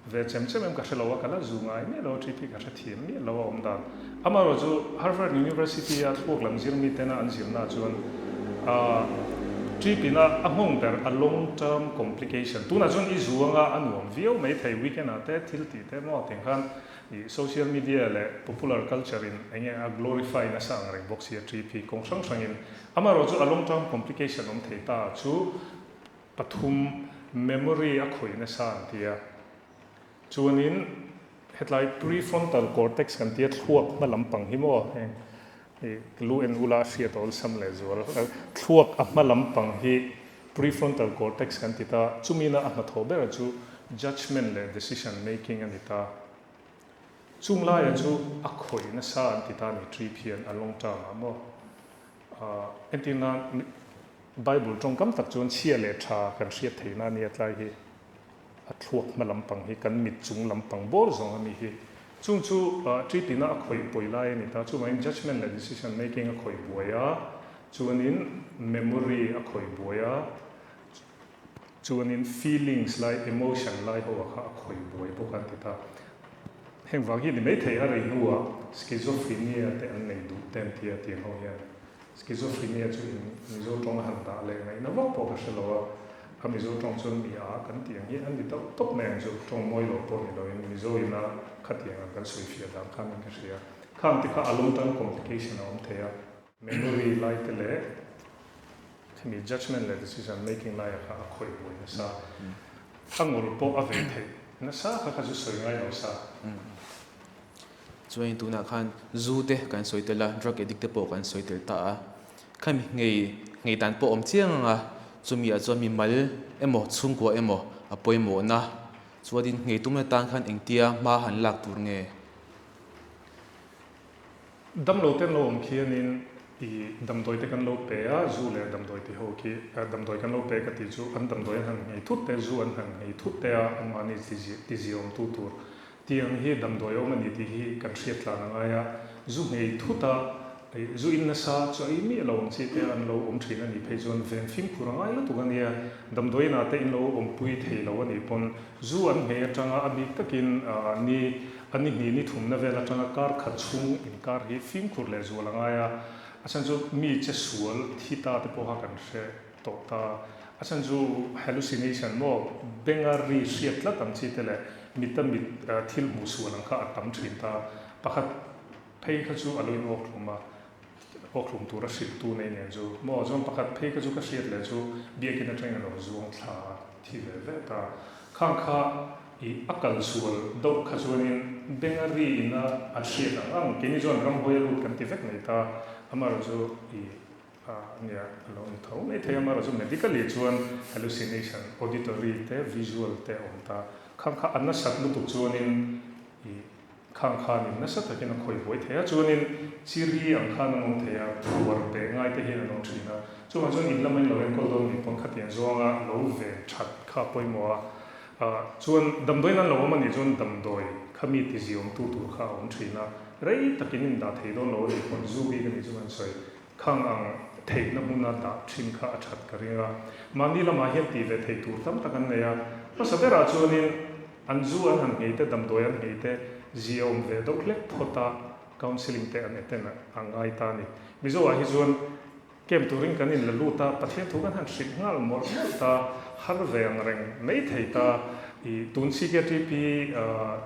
ve chem chem em ka hre lo a, ka la zu ngai miah lo a, ṭhi phei ka hre thiam miah lo a awm dan. Amaherawhchu Harvard University a thluak lam zir mi tena an zirna chuan aah Trip ina a nghawng ber a long term complication. Tunah chuan i zu anga a nuam viau mai thei weekend ah te thil tih te maw tiang khan i social media leh popular culture in enge a glorify nasa ang reng bawk sia trip hi kawng hrang hrang in. Amaherawhchu a long term complication awm thei ta chu pathum memory a khawih nasa an ti a. Chuanin hetlai prefrontal cortex kan tia thluak hma lampang hi maw heng i lu en ula a hriat awlsam leh zual. Thluak a hma lampang hi prefrontal cortex kan ti ta, chumina a hnathawh bera chu judgement leh decision making a ni ta. Chung laia chu a khawih nasa an ti ta ni trip hian a long term ah maw. Entir nan Bible tawngkam tak chuan chhia leh tha kan hriat theihna a nia tlai hi. A thluak hma lampang hi kan mit chung lampang bawr zawng a ni hi. Chung chu treaty-na a khawih pawi lai a ni ta. Chuvangin judgement leh decision making a khawih buai a, chuanin memory a khawih buai a, chuanin feelings lai, emotion lai ho ah kha a khawih buai bawk a an ti ta. Heng vang hi ni maithei a rei hnuah schizophrenia te an nei duh te an ti a tiang ho hian. Schizophrenia chu in Mizo tawng a han dah leh ngaihna vak pawh ka hre lo a, a Mizo tawng chuan mi a kan tih ang hi an ni tauh tawp mai ang chu, tawng mawi lo pawh ni loin Mizo ina khatiang ang kan sawi fiah dan khan in ka hria. Khang te kha a long term complication a awm thei a. Memory lai te leh khami judgement leh decision making laia kha a khawih buai nasa. A ngul pawh a ve theih nasa kha kha chu sawi ngai lo sa.
Chuanin tunah khan zu te kan sawi tel a, drug addict te pawh kan sawi tel ta a. Khami nghei nghei dan pawh awm chiang ang a, chumi ah chuan mimal emaw chhungkua emaw a pawimawhna chuanin nghei tumna tan khan engtia hma han lak tur nge?
Damlo te an lo awm khianin i damdawi te kan lo pe a, zu leh damdawi ti ho khi damdawi kan lo pe ka tih chu an damdawi an han nghei thut te, zu an han nghei thut te a, anmahni tiziawmtu tur Tiang hi damdawi awm a ni tih hi kan hriat tlan a ngai a, zu nghei thut a, zu in nasa chu a ei miah lo ang chi te an lo awm thin a nih phei chuan ven fimkhur a ngai lutuk a nia, damdawiin ah te in lo awmpui thei lo a nih pawn zu an nghei atanga a bik takin ni a ni hnih ni thumna vel atanga kar khat chhung inkar hi fimkhur leh zual a ngai a, a chhan chu mi che sual thi ta te pawh kha kan hre tawh ta. A chhan chu hallucination maw benga ri hriat tlat ang chi te leh mita mit thil hmuh sual ang kha a tam thin ta. Pakhat phei kha chu a lo in awk hlum a, awk hlum tura hrilh tu nei nen chu maw chuan pakhat phei kha chu ka hriat leh chu biakin atangin a lo zuang thla a thi ve ve ta. Khang kha i a kal sual deuh kha chuanin benga ri ina an hriat ang ang keini chuan ramhuai a lut kan ti vek mai ta. Amaherawhchu chu i Nia, a lo ni tho mai thei a, amaherawhchu medically chuan hallucination, auditory te, visual te a awm ta. Khang kha a nasat lutuk chuanin ih khang khanin nasa takin a khawih buai thei a, chuanin chiri ang khan an awm thei a, phuar beh ngai te hian an awm thin a. Chuvang chuan in lama in lo enkawl dawn nih pawn khatiang zawnga lo ven that kha a pawimawh a. Chuan damdawiin an lo awm a nih chuan damdawi kha mi tiziawmtu tur kha a awm thin a, rei takin in dah thei dawn lo a nih pawn zu bik a nih chu kan sawi. Khang ang theihna hmuna dah thin kha a that ka ring a. Mahni lamah hian tih ve theih tur tam tak an nei a. Hmasa berah chuanin an zu an han nghei te, damdawi an nghei te zia awm ve deuh hlek phawt a, counselling te an attend a ngai ta a ni. Mizoah hi chuan camp turin kan inla lut a, Pathian thu kan han hrilh nghal mawlh mawlh ta, har ve ang reng mai thei ta. I tun CKTP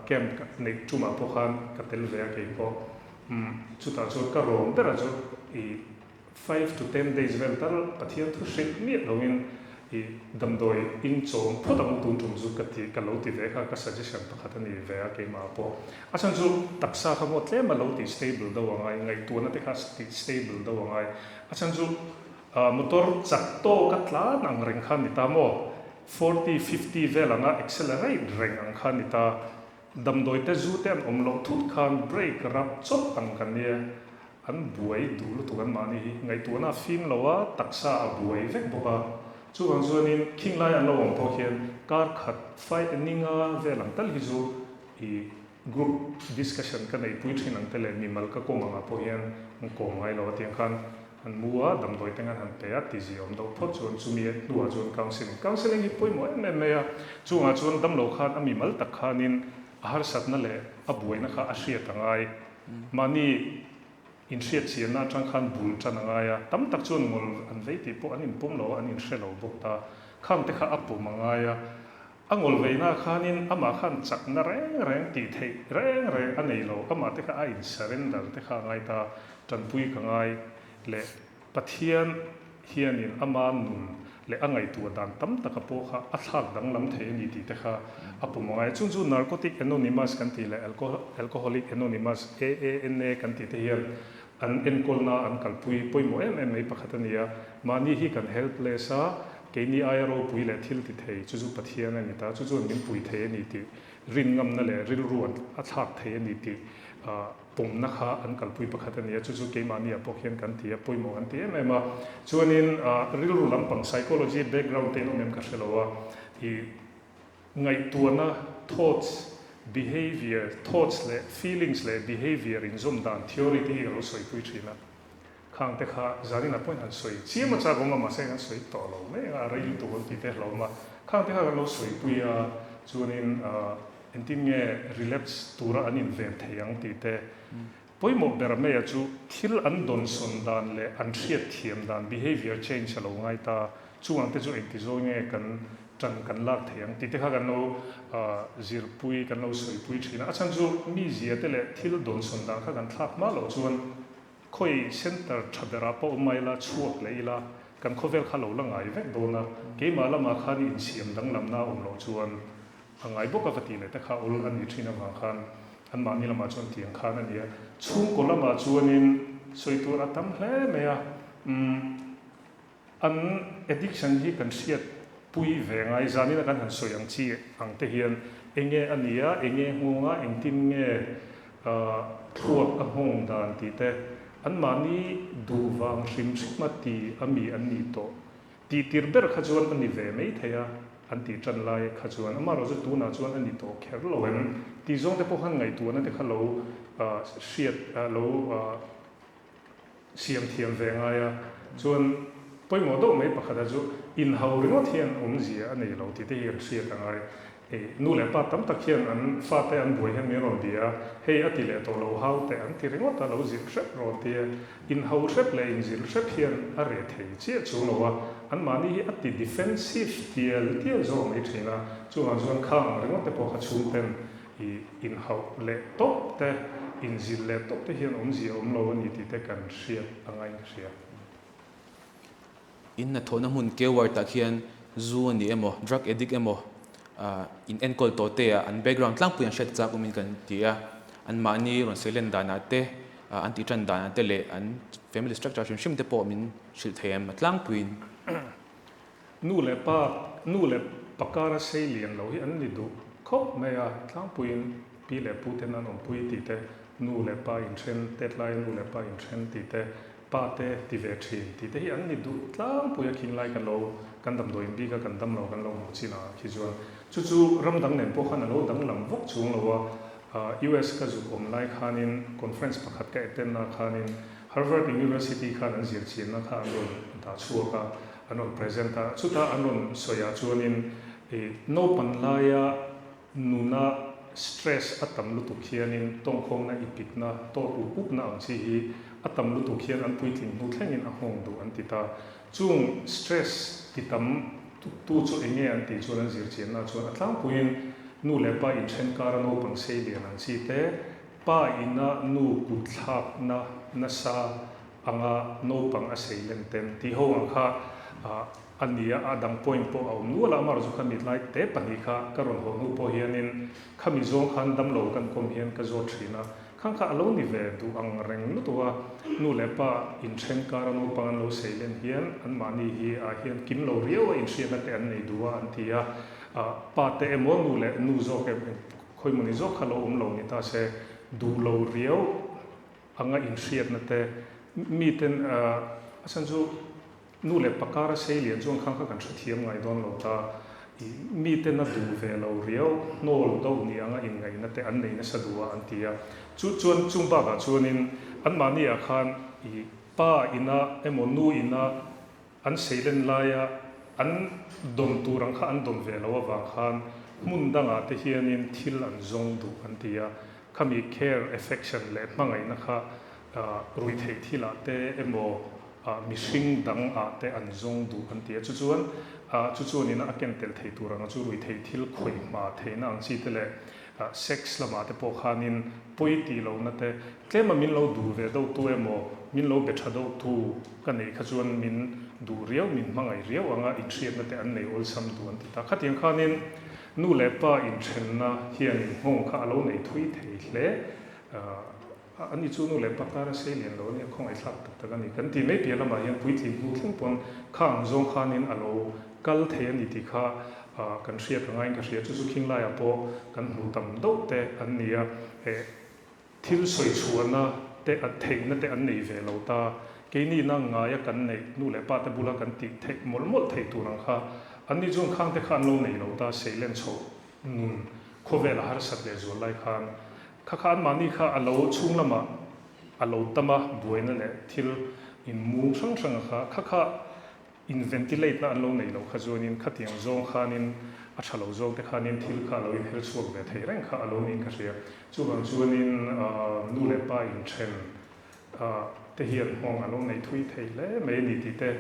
camp neih tumah pawh khan ka tel ve a keipawh. Umm chutah chuan ka rawm berah chu i five to ten days vel tal Pathian thu hrilh miah loin i damdawi in chawm phawt ang u tun tum chu ka ti ka lo ti ve kha ka suggestion pakhat a ni ve a keimah pawh. A chhan chu taksa kha maw tlem a lo tih stable deuh a ngai, ngaihtuahna te kha tih stable deuh a ngai. A chhan chu motor chak tawk a tlan ang reng kha a ni ta maw, 40, 50 vel anga accelerate reng ang kha a ni ta. Damdawi te zu te an awm loh thut khan break rap chawp ang kan nia, an buai duh lutuk an mahni hi ngaihtuahna a fim lo a, taksa a buai vek bawk a, chuvang chuanin khing lai an lo awm pawh khian kar khat fai ninga vel ang tal hi chu i group discussion ka neihpui thin ang te leh mimal ka kawm angah pawh hian an kawm ngai lo a tiang khan an mu a, damdawi te ngan han pe a, tizia awm deuh phawt chuan chumi hnuah chuan counselling, counselling hi pawimawh em em mai a, chungah chuan damlo khan a mimal tak khanin a harsatna leh a buaina kha a hriat a ngai. Mahni Inhriatchianna atang khan bul tan a ngai a, tam tak chuan ngawl an vei tih pawh an inpawm lo a, an inhre lo bawk ta. Khang te kha a pawm a ngai a, a ngawl veina khanin amah khan chakna reng reng tih theih reng reng a nei lo, amah te kha a in surrender te kha a ngai ta, tanpui ka ngai leh Pathian hianin ama nun leh a ngaihtuah dan tam taka pawh kha a thlak danglam thei a ni tih te kha a pawm a ngai. Chung chu Narcotic Anonymous kan tih leh Alcoholic Anonymous, AANA, kan tih te hian an enkawlna an kalpui pawimawh em em mai pakhat a ni a. Mahni hi kan helpless a, keini aia ropui leh thil ti thei chu chu Pathian a ni ta, chu chuan min pui thei a ni tih rinngamna leh rilru a thlak thei a ni tih pawmna kha an kalpui pakhat a ni a, chu chu keimahniah pawh khian kan ti a, pawimawh kan ti em em a. Chuanin rilru lampang psychology background te in awm em ka hre lo a, i ngaihtuahna thoughts, behaviour, thoughts leh feelings leh behaviour inzawm dan theory te hi ka lo sawipui thin a. Khang te kha zanin ah pawhin han sawi chiam a chak awm a, mahse kan sawi tawh lo mai ang a, a rei lutuk an tih te hlauhawm a. Khang te kha kan lo sawipui a, chuanin engtin nge relapse tura an inven thei ang tih te. Pawimawh ber maia chu thil an dawnsawn dan leh an hriatthiam dan, behaviour change, a lo ngai ta. Chung ang te chu engti zawi nge kan tan kan lak thei ang tih te kha kan lo zirpui, kan lo sawipui thin a. A chhan chu mizia te leh thil dawnsawn dan kha kan thlak hma loh chuan Khawi center tha berah pawh awm mai ila, chhuak leh ila, kan khawvel kha lo la ngai vek dawn a, keimah lamah khan insiam danglamna a awm loh chuan a ngai bawk a va tih leh te kha awl a nih thin avang khan anmahni lamah chuan tiang khan a ni a. Chhungkaw lamah chuanin sawi tur a tam hle mai a, umm. An addiction hi kan hriat pui ve ngai, zanina kan han sawi ang chi ang te hian enge a nia, enge nghawng a, engtin nge thluak a nghawng dan tih te, anmahni duh vang hrim hrim a ti a mi an nih tawh tih tir ber kha chuan a ni ve mai thei a, an tih tan lai kha chuan amaherawh chu tunah chuan a ni tawh kher lo em tih zawng te pawh khan ngaihtuahna te kha lo hriat lo Siam thiam ve ngai a, chuan pawimawh deuh mai pakhata chu inhau ringawt hian awmzia a nei lo tih te hi kan hriat a ngai. Hei nu leh pa tam tak hian an fate an buai hian min rawn bia a, hei a ti leh tawh lo hau teh an ti ringawt a, lo zilh hrep rawn ti a, inhau hrep leh inzilh hrep hian a reh thei chiah chung lo a, anmahni hi a ti defensive tial tial zawk mai thin a, chuvang chuan khang ringawt te pawh kha chhungten I inhauh leh tawp te, inzilh leh tawp te hian awmzia a awm lo a ni tih te kan hriat a ngaiin ka hria.
In hnathawhna hmun kewar tak hian zu a ni emaw, drug addict emaw in enkawl tawh te ah an background tlangpui an hriat chak awmin kan ti a, anmahni rawn seilen danah te, an tih tan danah te leh an family structure hrim hrim te pawh min hrilh thei em a tlangpuiin.
Nu leh pa, nu leh pa kara sei lian lo hi an ni duh khawp mai a, tlangpuiin pi leh pu ten an awmpui tih te, nu leh pa inthen, tet laia nu leh pa inthen tih te, pa te ti ve thin tih te hi an ni duh tlangpui a, khing lai kan lo kan damdawiin bik a, kan dam lo kan lo hmuh chin ang ah khi chuan chu chu ram dang nen pawh khan a lo danglam vak chung lo a, US ka zuk awm lai khanin conference pakhat ka attend na khanin Harvard University khan an zirchianna kha an rawn dah chhuak a, an rawn present a, chuta an rawn sawi ah chuanin i naupan laia nuna stress a tam lutuk hianin tawngkhawngna i pitna, tawt up upna ang chi hi a tam lutuk hian an puitling hnu thlengin a nghawng duh an ti ta. Chung stress ti tam tu chu eng nge an tih chuan an zirchianna chuan a tlangpuiin nu leh pa inthen kara naupang sei lian ang chi te, pa ina nu kutthlakna nasa anga naupang a sei len ten tih ho ang kha a ni a, a dang point pawh a awm nual a, amaherawhchu kha mitlai te pahnih kha ka rawn haw hnu pawh hianin khami zawng khan damlo kan kawm hian ka zawt thin a, khang kha a lo ni ve duh ang reng lutuk a, nu leh pa inthen kara naupang an lo sei len hian anmahni hi ah hian kim lo riau a inhriatna te an nei duh a an ti a, pa te emaw nu leh nu zawk emaw khawimawni zawk kha lo awm lo ni ta se duh lo riau anga inhriatna te miten a chhan chu nu leh pa kara sei lian chuan khang kha kan hrethiam ngai dawn lo ta i miten a duh ve lo riau hnawl deuh ni anga inngaihna te an nei nasa duh a an ti a chu chuan chung bakah chuanin anmahni ah khan i pa ina emaw nu ina An seilen laia an dawn tur ang kha an dawn ve lo avang khan hmun dangah te hianin thil an zawng duh an ti a, khami care, affection leh hmangaihna kha Ruihtheih thilah te emaw mihring dang ah te an zawng duh an ti a, chu chuan chu chuanin a ken tel thei tur anga chu ruihtheih thil khawih hma theihna ang chi te leh sex lamah te pawh khanin pawi tih lohna te tlema min lo duh ve deuh tu emaw min lo be tha deuh tu ka neih kha chuan min duh riau min hmangaih riau anga inhriatna te an nei awlsam duh an ti ta. Khatiang khanin nu leh pa inthenna hianin nghawng kha a lo nei thui thei hle. Ani chu nu leh pa kar a sei lian lo a nia, khawngaihthlak tak tak a ni. Kan ti mai piah lamah hian puitling hnu thleng pawn kha ang zawng khanin a lo kal thei a ni tih kha kan hriat a ngaiin ka hria. Chu chu khing laiah pawh kan hmu tam deuh te an ni a, thil sawi chhuahna te theihna te an nei ve lo ta. Keini na ngaia kan neih nu leh pa te bula kan tih theih mawlh mawlh theih tur ang kha anni chuan khang te kha an lo nei lo ta, seilen chhoh nun khawvel a harsat leh zual lai khan Kha kha anmahni kha a lo chhung lamah a lo tam a, buaina leh thil inmung hrang hrang a kha, kha kha in ventilate na an lo nei loh kha chuanin khatiang zawng khanin a tha lo zawng te khanin thil kha a lo inher chhuak ve thei reng kha a lo niin ka hria. Chuvang chuanin nu leh pa inthen te hian nghawng a lo nei thui thei hle mai a ni tih te,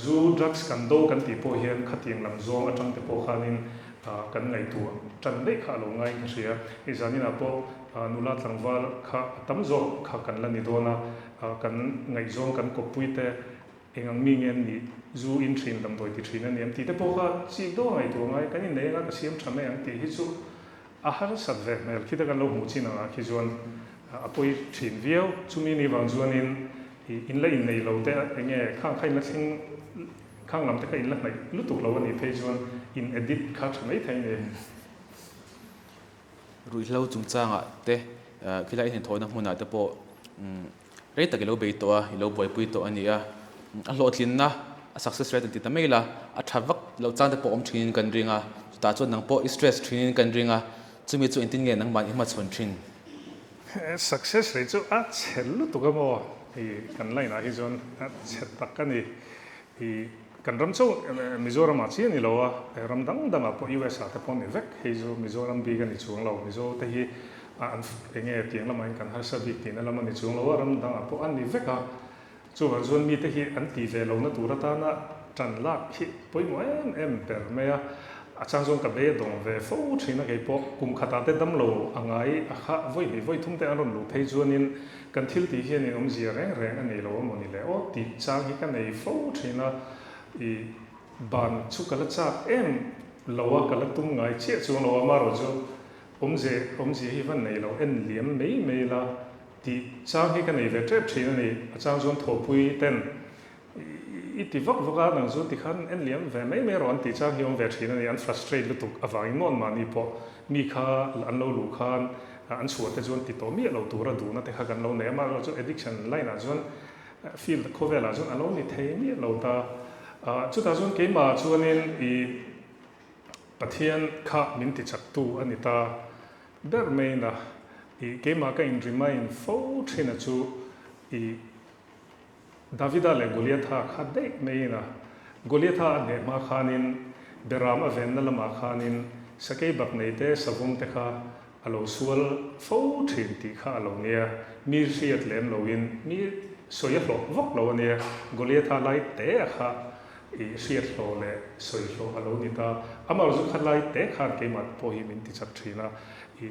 zu drugs kan do kan tih pawh hian khatiang lam zawng atang te pawh khanin kan ngaihtuah tan daih kha a lo ngaiin ka hria. Hei zaninah pawh nula tlangval kha a tam zawk kha kan la ni dawn a, kan ngaihzawng kan kawppui te eng ang mi nge an nih, zu in thin damdawi ti thin a ni ang tih te pawh kha chik deuh a ngaihtuah ngai, kan innei anga ka siam tha mai ang tih hi chu A harsat ve hmel khi ta kan lo hmuh chin angah khi chuan a pawi thin viau. Chumi ni vang chuanin in la innei lo te eng nge khang kha in la thleng khang lam te kha in la hnaih lutuk lo a nih phei chuan in edit kha tha mai thei a ni.
Ruihhlo chungchangah te khilai inthawhna hmunah te pawh Rei tak i lo bei tawh a, i lo buaipui tawh a ni a. A hlawhtlinna, a success rate an ti ta mai la, a tha vak loh chang te pawh awm thinin kan ring a, chutah chuan nang pawh i stress thinin kan ring a, chumi chu engtin nge nangmah i hmachhawn thin?
Success rate chu a chhe lutuk a maw? I kan line ah hi chuan a chhe tak a ni. I kan ram chauh Mizoram ah chiah a ni lo a, ram dang dang ah pawh US ah te pawh a ni vek. Hei chu Mizoram bik a ni chuang lo. Mizo te hi an eng nge tiang lamah hian kan harsa bik tihna lam a ni chuang lo a, ram dang ah pawh a ni vek a. Chuvang chuan mite hi an tih ve lohna tur atana tan lak hi pawimawh em em ber mai a. A chang chuan ka bei a dawng ve fo thin a, kei pawh kum khatah te damlo a ngai a kha vawi hnih vawi thum te an rawn luh phei chuanin kan thil tih hian in awmzia reng reng a nei lo a maw ni le aw tih chang hi ka nei fo thin a, i ban chu ka la chak em lo a, ka la tum ngai chiah chuang lo a, amaherawhchu awmze awmzia hi van nei lo en liam mai mai la tih chang hi ka nei ve tep thin a ni, a chang chuan thawhpui ten I ti vak vak a, nang chu tikhan en liam ve mai mai rawh an tih chang hi awm ve thin a ni, an frustrate lutuk avangin maw anmahni pawh mi kha an lo luh khan an chhuah te chuan ti tawh miah lo tura duhna te kha kan lo nei a, amaherawh chu addiction line ah chuan field khawvel ah chuan a lo ni thei miah lo ta, chutah chuan keimah chuanin i Pathian kha min ti chaktu a ni ta ber maiin a, i keimah ka in remind fo thin a chu i Davida leh Goliatha kha daih maiin a, Goliatha a hneh hma khanin Beram a venna lamah khanin sakei bak nei te savawm te kha a lo sual fo thin tih kha a lo nia, mi hriat lem loin mi sawi a hlawh vak lo a nia, Goliatha lai te a kha i hriat hlawh leh sawi hlawh a lo ni ta, amah zu kha lai te khan keimah pawh hi min ti chak thin a, i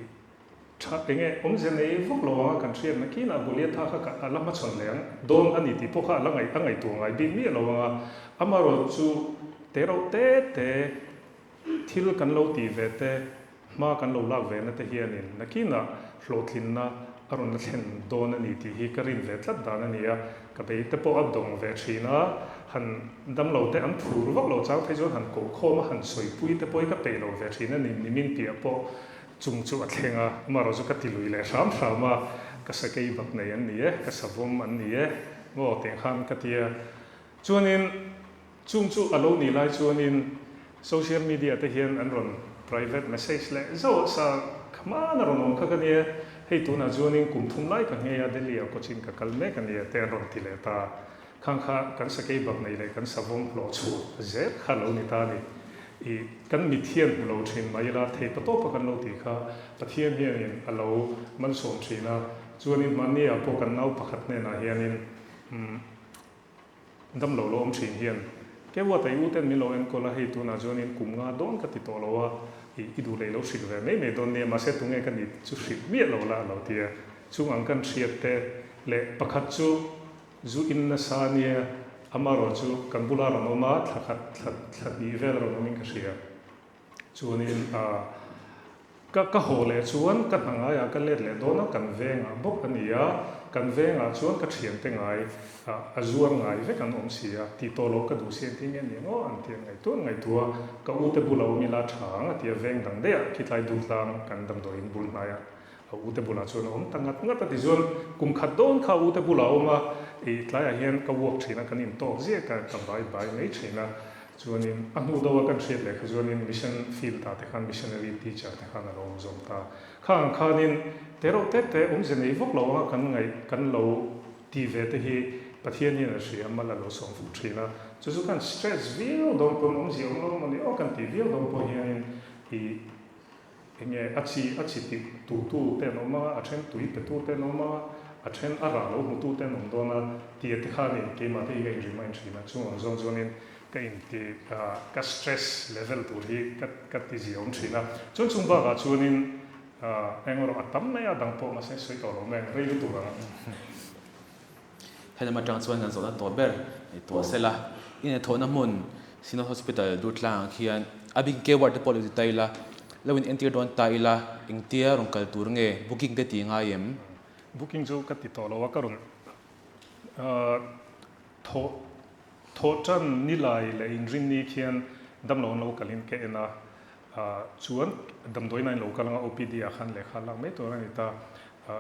Tha enge awmze nei vak lo anga kan hriat na kinah Goliatha kha ka a la hmachhawn leh ang dawn a ni tih pawh kha a la ngaih a ngaihtuah ngai bik miah lo anga amaherawh chu te rauh te te thil kan lo tih ve te hma kan lo lak ve na te hianin nakinah hlawhtlinna a rawn la thlen dawn a ni tih hi ka rin ve tlat dan a ni a, ka bei te pawh a dawng ve thin a, han damlo te an phur vak lo chang phei chuan han kohkhawm a han sawipui te pawh hi ka peih lo ve thin a ni, nimin piah pawh Chung chu a thleng a, amaherawh chu ka ti lui leh hram hram a, ka sakei bak nei an ni e, ka savawm an ni e, maw tiang khan ka ti a. Chuanin chung chu a lo nih lai chuanin social media te hian an rawn private message leh zauh sa hmana rawn awm kha ka nia, hei tunah chuanin kum thum lai ka nghei a, Delhi ah coaching ka kal mek a nia te an rawn ti leh ta. Khang kha kan sakei bak nei leh kan savawm hlawh chhuah zel kha lo ni ta a ni. I kan mit hian hmu lo thin mai ila, thei pa tawpa kan lo tih kha Pathian hianin a lo malsawm thin a. Chuanin mahni ah pawh kan nau pakhat hnenah hianin umm damlo lo awm thin hian Ke Uata i u ten min lo enkawl a, hei tunah chuanin kum nga dawn ka ti tawh lo a, i i duh leh i lo hrilh ve mai mai dawn nia, mahse tunge ka ni chu hrilh miah lo la a lo ti a. Chung ang kan hriat te leh pakhat chu zu in nasa nia, amarawh chu kan bula rawn awm a, thla khat thla thla hnih vel rawn awmin ka hria. Chuanin ka ka haw leh chuan ka hna ngaiah ka let leh dawn a, kan vengah bawk a ni a, kan vengah chuan ka thiante ngai a zuar ngai vek an awm si a, tih tawh loh ka duh si engtin nge ni ang aw an ti a, ngaihtuah ngaihtuah ka ute bulah awm ila tha ang a ti a, veng dang daih ah khitlai Durtlang kan damdawiin bul hnaiah a ute bulah chuan a awm ta ngat ngat a ti chuan kum khat dawn kha a ute bulah a awm a, ih tlaiah hian ka walk thin a, kan intawk ziah ka ka bai bai mai thin a. Chuanin a hnu deuha kan hriat leh kha chuanin mission field ah te khan missionary teacher te khan a lo awm zawm ta. Kha ang khanin te reuh te te awmze nei vak lo anga kan ngaih kan lo ti ve te hi Pathian hian a hria mal a lo sawm fuk thin a. Chu chu kan stress viau dawn pawn awmzia awm lo mawni aw kan tih viau dawn pawh hianin ih Enge a chi a chi ti tu tu te an awm a, a then tui pe tu te an awm a, a then a rah lo hmu tu te an awm dawn a, tia te khanin keimah te hi ka inrima inhrin a, chung ang zawng chuanin ka inti ka stress level tur hi ka ka ti zia awm thin a. Chuan chung bakah chuanin eng erawh a tam mai a, dang pawh mahse sawi tawh lo mai ang, rei lutuk ang.
Helam atang chuan kan zawhna tawh ber i tuah sela, i hnathawhna hmun Synod Hospital Durtlang ah khian a bik K ward te pawh lo ti ta ila, lo in entir dawn ta ila engtia rawn kal tur nge booking te ti ngai em?
Booking chu ka ti tawh lo a, ka rawn thawh thawh tan nilai leh inrinni khian damlo an lo kalin ka en a, chuan damdawiin a in lo kal anga OPD ah khan lehkha a lak mai tur a ni ta.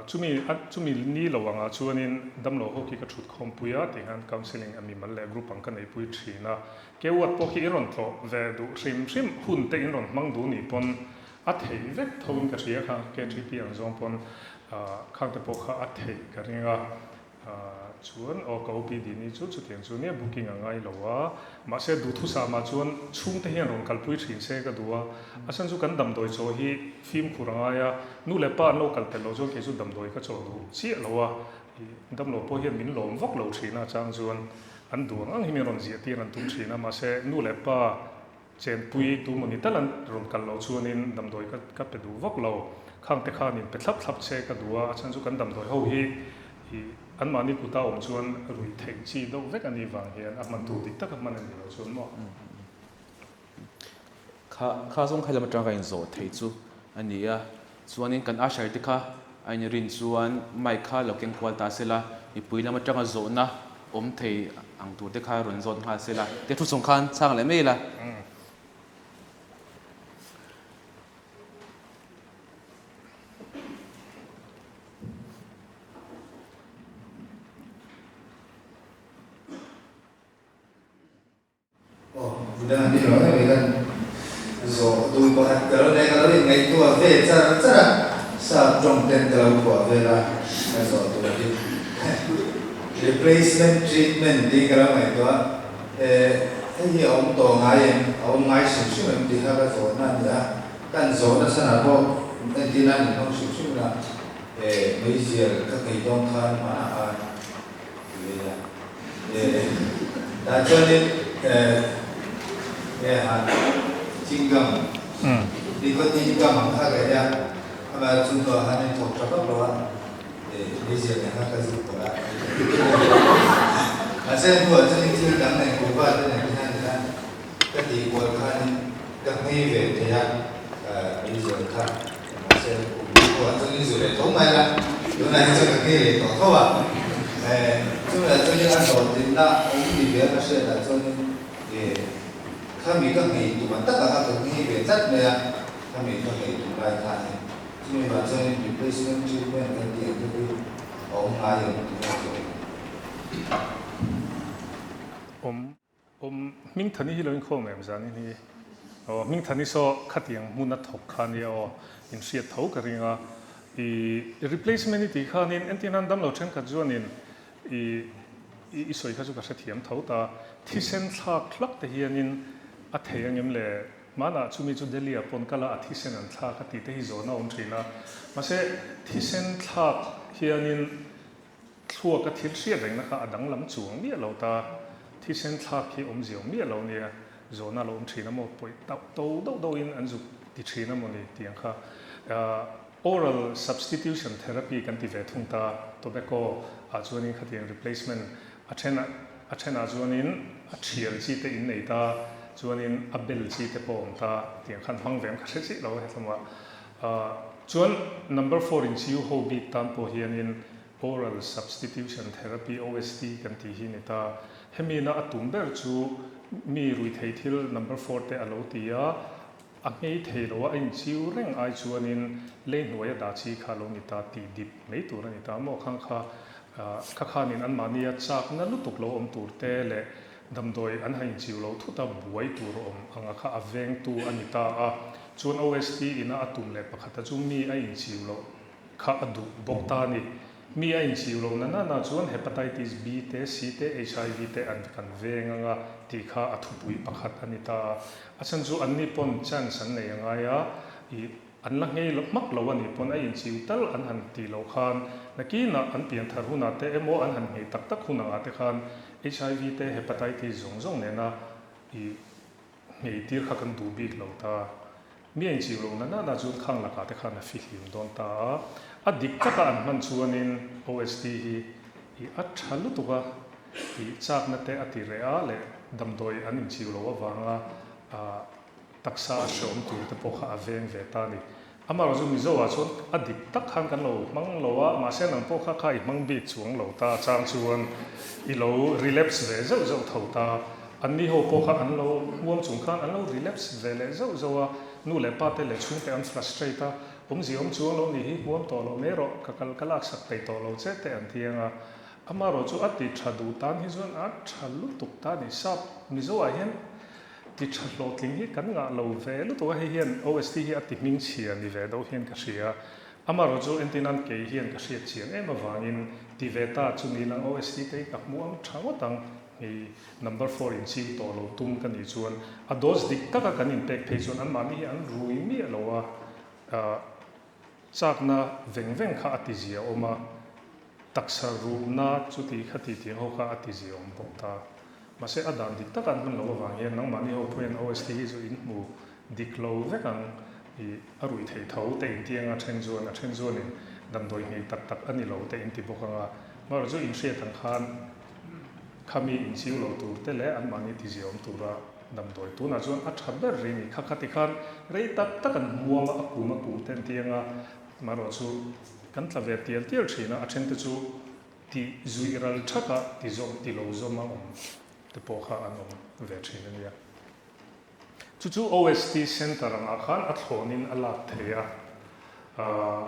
Chumi chumi ni lo angah chuanin damlo ho khi ka thut khawmpui a tih khan counselling a mimal leh group ang ka neihpui thin a. Keuat pawh khi i rawn tlawh ve duh hrim hrim hun te in rawn hmang duh nih pawn a theih vek tho in ka hria kha KTP ang zawng pawn khang te pawh kha a theih ka ring a. Chuan aw ka OPD ni chu chutiang chu nia booking a ngai lo a, mahse duhthusam ah chuan chhungte hian rawn kalpui thin se ka duh a, a chhan chu kan damdawi chaw hi fimkhur a ngai a, nu leh pa an lo kal tel loh chuan kei chu damdawi ka chaw duh chiah lo a, damlo pawh hian min lawm vak lo thin a chang chuan an duh ang ang hi min rawn ziah tir an tum thin a, mahse nu leh pa Chenpui tu mawni tal an rawn kal loh chuanin damdawi ka ka pe duh vak lo. Khang te khan in pe thlap thlap che ka duh a, a chhan chu kan damdawi ho hi ih anmahni kuta awm chuan ruih theih chi deuh vek a nih vang hian a hman tur dik taka hman a nih loh chuan maw.
Kha kha zawng kha lam atanga inzawh theih chu a ni a, chuanin kan usher te kha a inrin chuan mic kha lo keng kual ta sela, mipui lam atanga zawhna awm thei ang tur te kha rawn zawt nghal sela, te thu chung khan chhang leh mai ila.
Aw, midang an ni lo em kan zawh duh pakhat ka lo nei, ka lo inngaihtuah ve char char a, sap tawng ten ka lo phuah vel a, ka zawh tur hi replacement treatment tiin ka lo ngaihtuah a, hei hi a awm tawh ngai em, a awm ngai hrim hrim em tih kha ka zawhna a ni a, kan zawhna chhanah pawh entir nan in hmang hrim hrim ila, meizial ka nghei dawn khan hmanah khan Tah chuanin nge han chingam nicotine gum ang kha ka ei a, amah chu hnuah khan in thawk tha vak lo a, meizial nen khan ka zuk pawlh a. Mahse hnuah chuanin thil dang nen kuhva te nen hian khan ka tih kual khanin ka nghei ve thei a, meizial kha mahse hnuah chuanin zu leh tho mai la, tunah hi chuan ka nghei leh tawh tho a, chungah chuanin a hlawhtlinna awm ni ve a ka hriatah chuanin khami ka nghei tum ang takah kha ka nghei ve tlat mai a, khami ka nghei tum lai khanin chumi vang chuanin replacement treatment kan tih ang te hi a awm ngai em tih a zawh.
Awm Hmingthani hi lo inkhawm em zan in hi? Aw Hmingthani saw khatiang hmun a thawk kha nia aw, in hriat tho ka ring a. I replacement i tih khanin entir nan damlo thenkhat chuanin i i sawi kha chu ka hrethiam tho ta. Thisen thlak hlak te hianin a thei angem le? Hmanah chumi chu Delhi ah pawn kal a, a thisen an thlak a tih te hi zawhna a awm thin a. Mahse thisen thlak hianin thluaka thil hriat rengna kha a danglam chuang miah lo ta, thisen thlak hi awmzia awm miah lo nia, zawhna a lo awm thin a maw, pawih tauh to deuh deuhin an zuk ti thin a maw ni tih ang kha. Oral substitution therapy kan ti ve thung ta, tobacco ah chuanin khatiang replacement a then a thenah chuanin a thial chi te in nei ta, chuanin a bel chi te pawh a awm ta tih ang khan hmang ve ang ka hre chiah lo hetlangah. Chuan number four in chiu ho bik tan pawh hianin Oral Substitution Therapy, OST, kan tih hi ni ta. Hemi na a tum ber chu mi ruithei thil number four te a lo ti a, a nghei thei lo a, a inchiu reng ai chuanin lei hnuai a dah chi kha a lo ni ta tih dip mai tur a ni ta maw khang kha kha khanin anmahnia chakna lutuk lo awm tur te leh Damdawi an han inchiu lo thut a, buai tur awm anga kha a vengtu a ni ta a. Chuan OST ina a tum leh pakhata chu mi a inchiu loh kha a duh bawk ta a ni. Mi a inchiu loh na nana chuan Hepatitis B te, C te, HIV te an kan veng anga tih kha a thupui pakhat a ni ta a. A chhan chu anni pawn chance an nei a ngai a, ih An la nghei hmak lo a nih pawn a inchiu tal an han tih loh khan nakinah an pian thar hunah te emaw an han nghei tak tak hun angah te khan HIV te Hepatitis zawng zawng nena i nghei tir kha kan duh bik lo ta. Mi a inchiu lo na nana chuan khang lakah te khan a fihlim dawn ta a. A dik taka an hman chuanin OST hi i a tha lutuk a, i chakna te a ti reh a leh damdawi an inchiu loh avanga Taksa a hreawm tur te pawh kha a veng ve ta a ni. Amaherawh chu Mizo ah chuan a dik tak khan kan lo hmang lo a, mahse nang pawh kha kha i hmang bik chuang lo ta chang chuan i lo relapse ve zeuh zeuh tho ta. Anni ho pawh kha an lo huam chung khan an lo relapse ve leh zeuh zeuh a, nu leh pa te leh chhungte an frustrate a, awmzia awm chuang lo nih hi huam tawh lo mai rawh, ka kal ka laksak peih tawh lo che te an ti ang a. Amaherawh chu a ti tha duh tan hi chuan a tha lutuk ta a ni. Sap Mizo ah hian Ti tha hlawhtling hi kan ngah lo ve lutuk a, hei hian OST hi a ti hming chhia ni ve deuh hian ka hria. Amaherawh chu entir nan kei hian ka hriat chian em avangin ti ve ta chu ni lang OST te hi ka hmu ang tha ngawt ang, hei number four in chiu tawh lo tum ka nih chuan a dose dik taka kan inpek phei chuan anmahni hi an rui miah lo a, Chakna veng veng kha a ti zia awm a, taksa ruhna chuti khati tih ho kha a ti zia awm bawk ta. Mahse a dan dik taka an hman loh avang hian nangmahni ho pawhin OST hi chu in hmu dik lo vek ang i a ruih theih tho te in ti anga then chuan a then chuanin damdawi nghei tak tak a ni lo te in ti bawk anga marawh chu in hriat ang khan khami in chiu lo tur te leh anmahni ti zia awm tura Damdawi tunah chuan a tha ber rih ni. Kha kha ti khan rei tak tak an hmuam a, a kum a kum te an ti ang a, amaherawh chu kan tla ve tial tial thin a, a then te chu ti zuih ral thak a, ti zawm ti lo zawm a awm te pawh kha an awm ve thin a nia. Chu chu OST Centre angah khan a thlawnin a lak thei a, aah.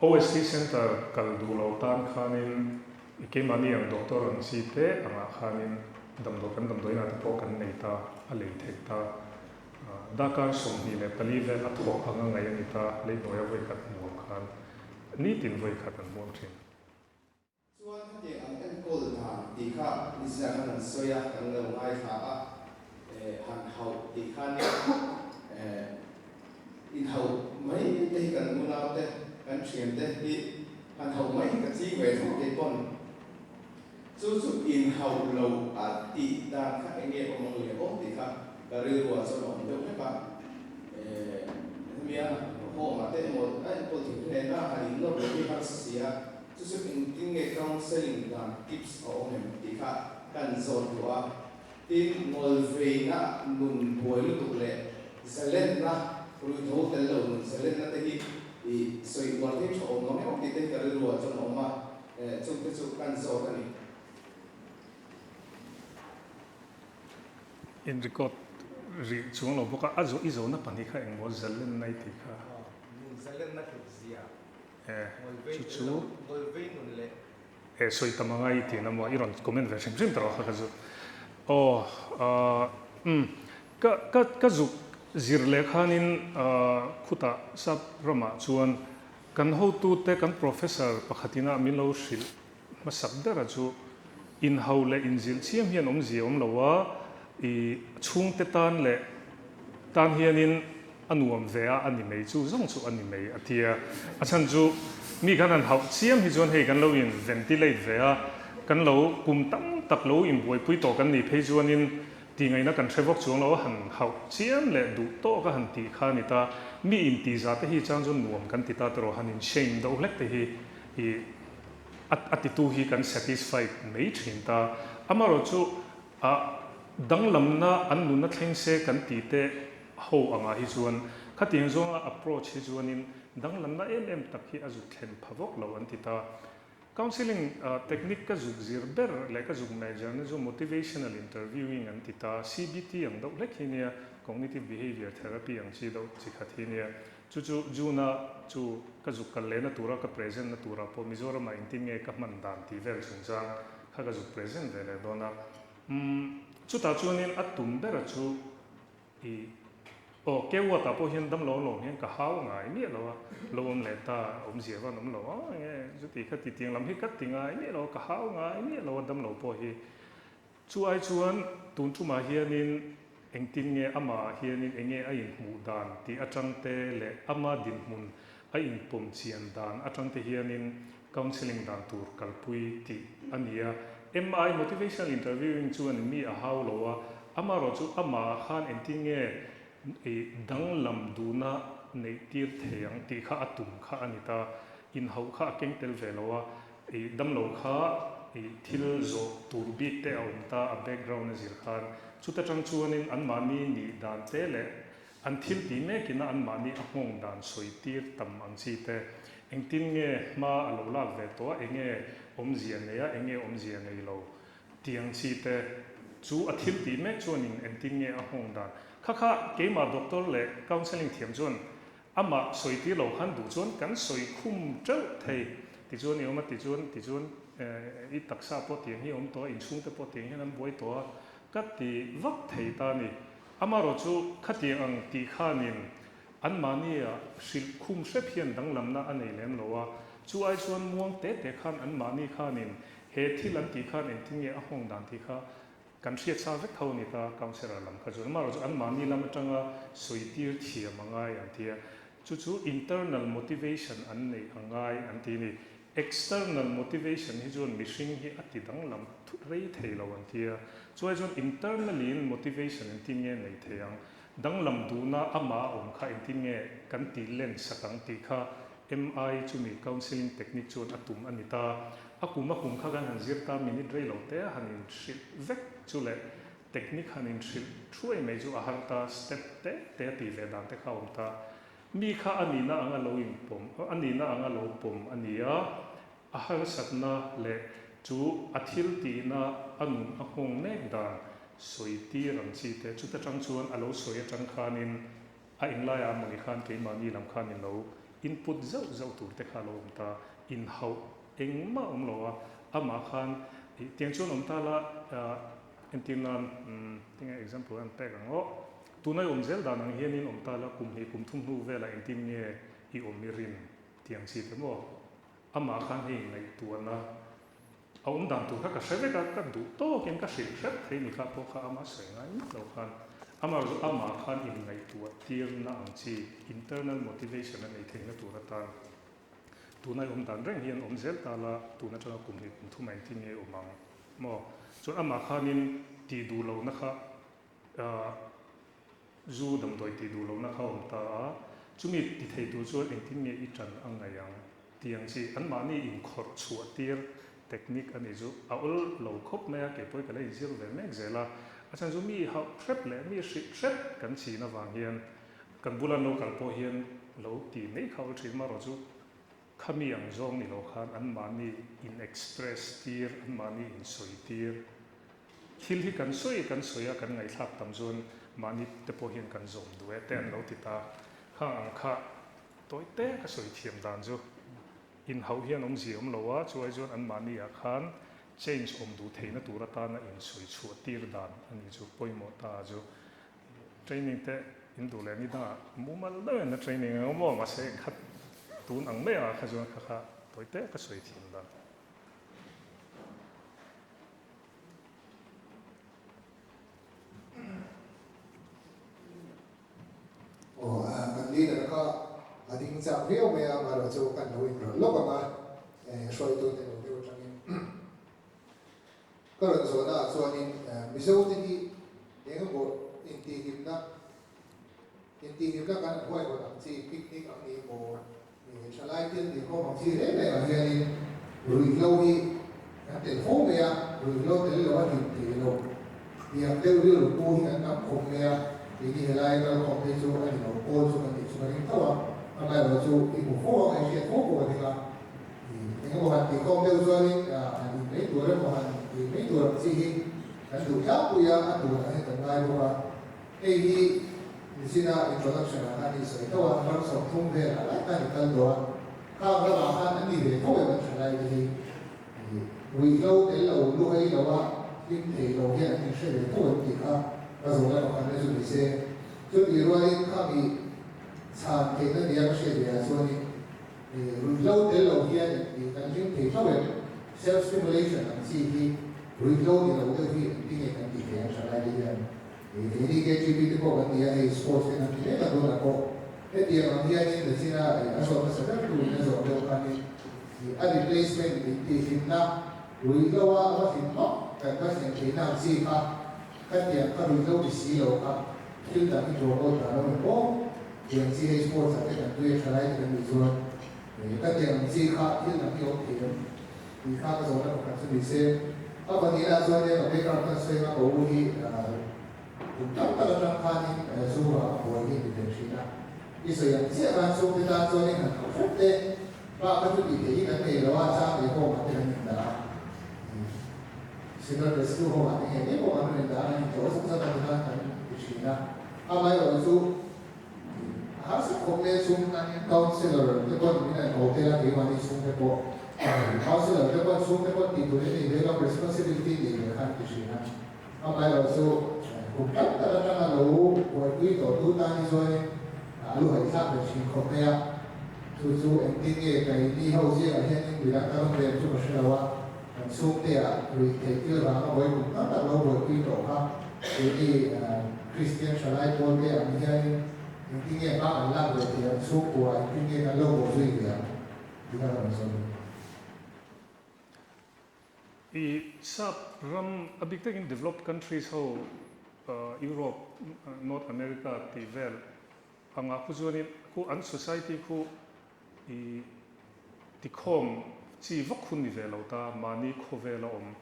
OST Centre kal duh lo tan khanin i keimahni ang doctor ang chi te angah khanin damdawi kan damdawiinah te pawh kan nei ta, a lei theih ta. Darkar 24 vel a thawk anga ngaih a ni ta, leihnuaia vawikhat hmuam khan nitin vawikhat an hmuam thin.
Chuan hetiang ang enkawl dan tih kha nizia khan an sawi a, kan lo ngaithla a, han hauh tih khan inhauh mai te hi kan unau te, kan thian te hi han hauh mai hi ka ching ve tho kei pawn. Chu chu inhauh lo a tih dan kha eng nge awm ang le aw tih kha ka rilru ah chuan a awm deuh hlek a, hemia home ah te emaw a enkawl thei hnena han innawr lo hi harsa si a. Chu chu engtin nge counselling dan tips a awm em tih kha kan zawt duh a. Tin, ngawlveina nun buai lutuk leh zalenna, ruitho tel lo nun zalenna te hi i sawi uar thei tha awm mang em tih te hi ka rilru ah chuan a awm a, chungte chu kan zawt a ni.
In record rih chuang lo bawk a, a zawh i zawhna pahnih kha engmaw zalenna i tih kha?
Nun zalenna hlut zia.
Chu chu he sawi tam anga i tih na maw i rawn comment ve hrim hrim ta rawh kha ka zu aw umm ka ka ka zuk zir leh khanin khutah sap ramah chuan kan hotute kan professor pakhatin ah min lo hrilh Hmasak dera chu inhau leh inzilh chiam hian awmzia awm lo a, i chhungte tan leh tan hianin a nuam ve a, a ni mai chu zawng chu a ni mai a ti a. A chhan chu Mi khan han hauh chiam hi chuan hei kan lo in ventilate ve a, kan lo kum tam tak lo inbuaipui tawh kan nih phei chuanin Tihngaihna kan hre vawk chuang lo a han hauh chiam leh duh tawk a han tih kha a ni ta. Mi intihzah te hi chang chuan nuam kan ti ta tawh han in shame deuh hlek te hi i a a titu hi kan satisfied mai thin ta. Amaherawhchu a danglamna an nunna thleng se kan tih te ho angah hi chuan khatiang zawnga approach hi chuanin danglamna em em tak hi a zuk thlen pha vawk lo an ti ta. Counselling technique ka zuk zir ber leh ka zuk major na chu motivational interviewing an ti ta, CBT ang deuh hlek hi nia, cognitive behavior therapy ang chi deuh chi khat hi nia. Chu chu June a chu ka zuk kal lehna tura ka present na turah pawh Mizoramah engtin nge ka hman dan tih vel chungchang kha ka zuk present ve leh dawn a. Umm chutah chuanin a tum bera chu I aw keu ah pawh hian damlo alawm hian ka hau ngai miah lo a, lo awm leh ta awmzia van awm lo a enge chuti kha ti tiang lam hi ka ti ngai miah lo a, ka hau ngai miah lo a damlo pawh hi. Chu ai chuan tun tumah hianin engtin nge amah ah hianin enge a inhmuh dan tih atang te leh ama dinhmun a inpawm chian dan atang te hianin Counselling dan tur kalpui tih a ni a. MI, Motivational Interviewing, chuan mi a hau lo a, amaherawh chu amah ah khan engtin nge i danglam duhna neih tir thei ang tih kha a tum kha a ni ta. Inhauh kha a keng tel ve lo a, i damlo kha i thil zawh tur bik te a awm ta a background a zir khan. Chuta tang chuanin anmahni nih dan te leh An thil tih mekin a anmahni a nghawng dan sawi tir tam ang chi te. Engtin nge hma a lo lak ve tawh a, enge awmzia nei a, enge awmzia nei lo tih ang chi te. Chu a thil tih mek chuanin engtin nge a nghawng dan. Kha kha keimah doctor leh counselling thiam chuan amah sawi tir lo khan duh chuan kan sawi khum teuh thei. Tichuan i awm a, tichuan tichuan i taksa pawh tiang hi a awm tawh a, inchhungte pawh tiang hian an buai tawh a, ka ti vak thei ta a ni. Amaherawh chu khatiang ang tih khanin anmahnia hrilh khum hrep hian danglamna a nei lem lo a, chu ai chuan muang te te khan anmahni khanin he thil an tih khan engtin nge a nghawng dan tih kha kan hriat sa vek tho a ni ta, councillor lam kha chuan. Amaherawh chu anmahni lam atanga sawi tir thiam a ngai an ti a, chu chu internal motivation an neih a ngai an ti a ni. External motivation hi chuan mihring hi a ti danglam rei thei lo an ti a, chuai chuan internally in motivation engtin nge nei thei ang, danglam duhna amah a awm kha engtin nge kan tih len sak ang tih kha MI chumi counselling technique chuan a tum a ni ta. A kum a kum kha kan han zir ta minute rei lo te a han inhrilh vek chu leh technique han inhrilh thuai mai chu a har ta, step te te a tih ve dan te kha a awm ta. Mi kha a nihna anga lo inpawm, a nihna anga lo pawm a ni a, a harsatna leh chu a thil tihna a nun a nghawng mek dan sawi tir ang chi te, chuta tang chuan a lo sawi atang khanin a englaiah mawni khan keimahni lam khan in lo input zauh zauh tur te kha a lo awm ta, inhauh engmah awm lo a, amah khan tiang chuan awm ta la, entir nan tinge example an pek ang aw. Tuna i awm zel dan ang hianin awm ta la, kum hnih kum thum hnu velah engtin nge i awm i rin tih ang chi te maw? Amah khan hei ngaihtuahna a awm dan tur kha ka hre vek a, ka duh tawkin ka hrilh hrep thei ni kha pawh kha amah sawi ngai miah lo khan amah chu amah khan inngaihtuah tirna ang chi internal motivation a nei theihna tur atan tuna i awm dan reng hian awm zel ta la, tun atanga kum hnih kum thumah engtin nge i awm ang maw? Chuan amah khanin tih duh lohna kha Zu damdawi tih duh lohna kha awm ta a, chumi ti thei tur chuan engtin nge i ṭan a ngaih ang tih ang chi anmahni inkhawrh chhuah tir technique a nih chu a awl lo khawp mai a, keipawh hi ka la inzir ve mek zel a, a chhan chu mi hauh hrep leh mi hrih hrep kan chin avang hian kan bula an lo kal pawh hian lo ti mai kha awl ṭhin marawh chu khami ang zawng ni lo khan anmahni in express tir, anmahni insawi tir. Thil hi kan sawi kan sawi a, kan ngaihthlak tam chuan mahni te pawh hian kan zawm duh e te an lo ti ta. Khang ang kha tawi te ka sawi thiam dan chu inhauh hian awmzia awm lo a, chuai chuan anmahni ah khan change awm duh theihna tur atana insawi chhuah tir dan a nih chu pawimawh ta chu. Training te in duh leh ni dangah mumal deuh in a training ang maw mahse khat tun ang mai ah kha chuan kha kha tawi te ka sawi thiam dan.
Aw, kan leader kha a ding. ding chak viau mai a, amaherawhchu kan lo inrawlh lawk ang a, hruaitute lo deuh atangin ka rawn zawhna ah chuanin Mizote hi eng emaw intihhlimna intihhlimna kan han huaihawt ang chi picnic ang ni emaw thalai thil tihkhawm ang chi reng reng ah hianin ruihhlo hi kan tel fo mai a, ruihhlo tel lo a hlim thei lo tih ang deuh rilru pu hi kan tam khawp mai a, keini helai kalkhawm phei chu a ni lo, pawl chu kan tih chu ka ring tho a, amaherawhchu i hmu fo ang a, i hriat fo pawh a ring a. Eng emaw han tihkhawm deuh chuanin han in mai tur emaw han tih mai tur ang chi hi kan duh tlangpui a, a turah hian kan ngai bawk a. Hei hi Nichina introduction ah khan i sawi tho a, ram 30 velah lai khan i kal tawh a, khang ramah khan an ni ve tho em an tha lai te hi ruihhlo tel lo lu hei lo a hlim thei lo hian an inhre ve tho em tih kha ka zawh lai pakhat na chu ni se. Chutih rualin khami chhan theihna nia ka hriat ve ah chuanin Ruihhlo tel lo hian ih kan hlim thei tho em? Self stimulation ang chi hi ruihhlo ni lo deuh hi engti nge kan tih theih ang thalai te hian? Ih keini KGB te pawh kan ni a, hei sports te kan ti mek a tunah pawh hetiang ang hianin nachina ih a zawh hmasa ber turin a zawh deuh khanin ih a replacement intihhlimna ruihhlo a va hlim hmak kan va thlen theihna ang chi kha Khatiang kha ruihhlo ti si lo kha thil dang hi promote dan awm em aw? Tiang chi hei sports ah te kan tui a tha lai te kan nih chuan khatiang ang chi kha thil dang hi awm thei em tih kha ka zawhna pakhat chu ni se. A pahnihna chuan nia ka background khan sawi anga ka u hi kum tam tak atang khanin zu ah a buai hi a ni ve thin a. I sawi ang chiah khan chhungte tan chuan in han hauh hrep te bak kha chu tih theih hi kan nei lo a, chang leh home ah te kan indah a. Single rescue home ah te ngei ngei pawh kan rawn indah a, an intlawh zak zak a tikhan kan ti thin a. Amaherawhchu chu a harsa khawp mai a chung councillor te pawn min an ko tel a, keimahni chhungte pawh councillor te pawn chhungte pawn tih tur in nei ve lo, responsibility nei ve kha an ti thin a. Amaherawhchu kum tam tak atanga lo buaipui tawh tu tan hi chuanin a lu haih thlak ve thin khawp mai a. Chu chu engtin nge keini ho zingah hianin midang kan awm ve chu ka hre lo a. Kan chhungteah ruih theih thil vanga vawi kum tam tak lo buaipui tawh kha keini Kristian thalai pawl te ang hianin engtin nge hma kan lak ve theih ang, chhungkua engtin nge kan lo bawh zui ve ang tih kha ka rawn sawi duh.
I sap ram a bik takin developed countries ho Europe, North America tih vel anga khu chuanin khu an society khu I tikhawm chi vak hun ni ve lo ta, mahni khawvela awm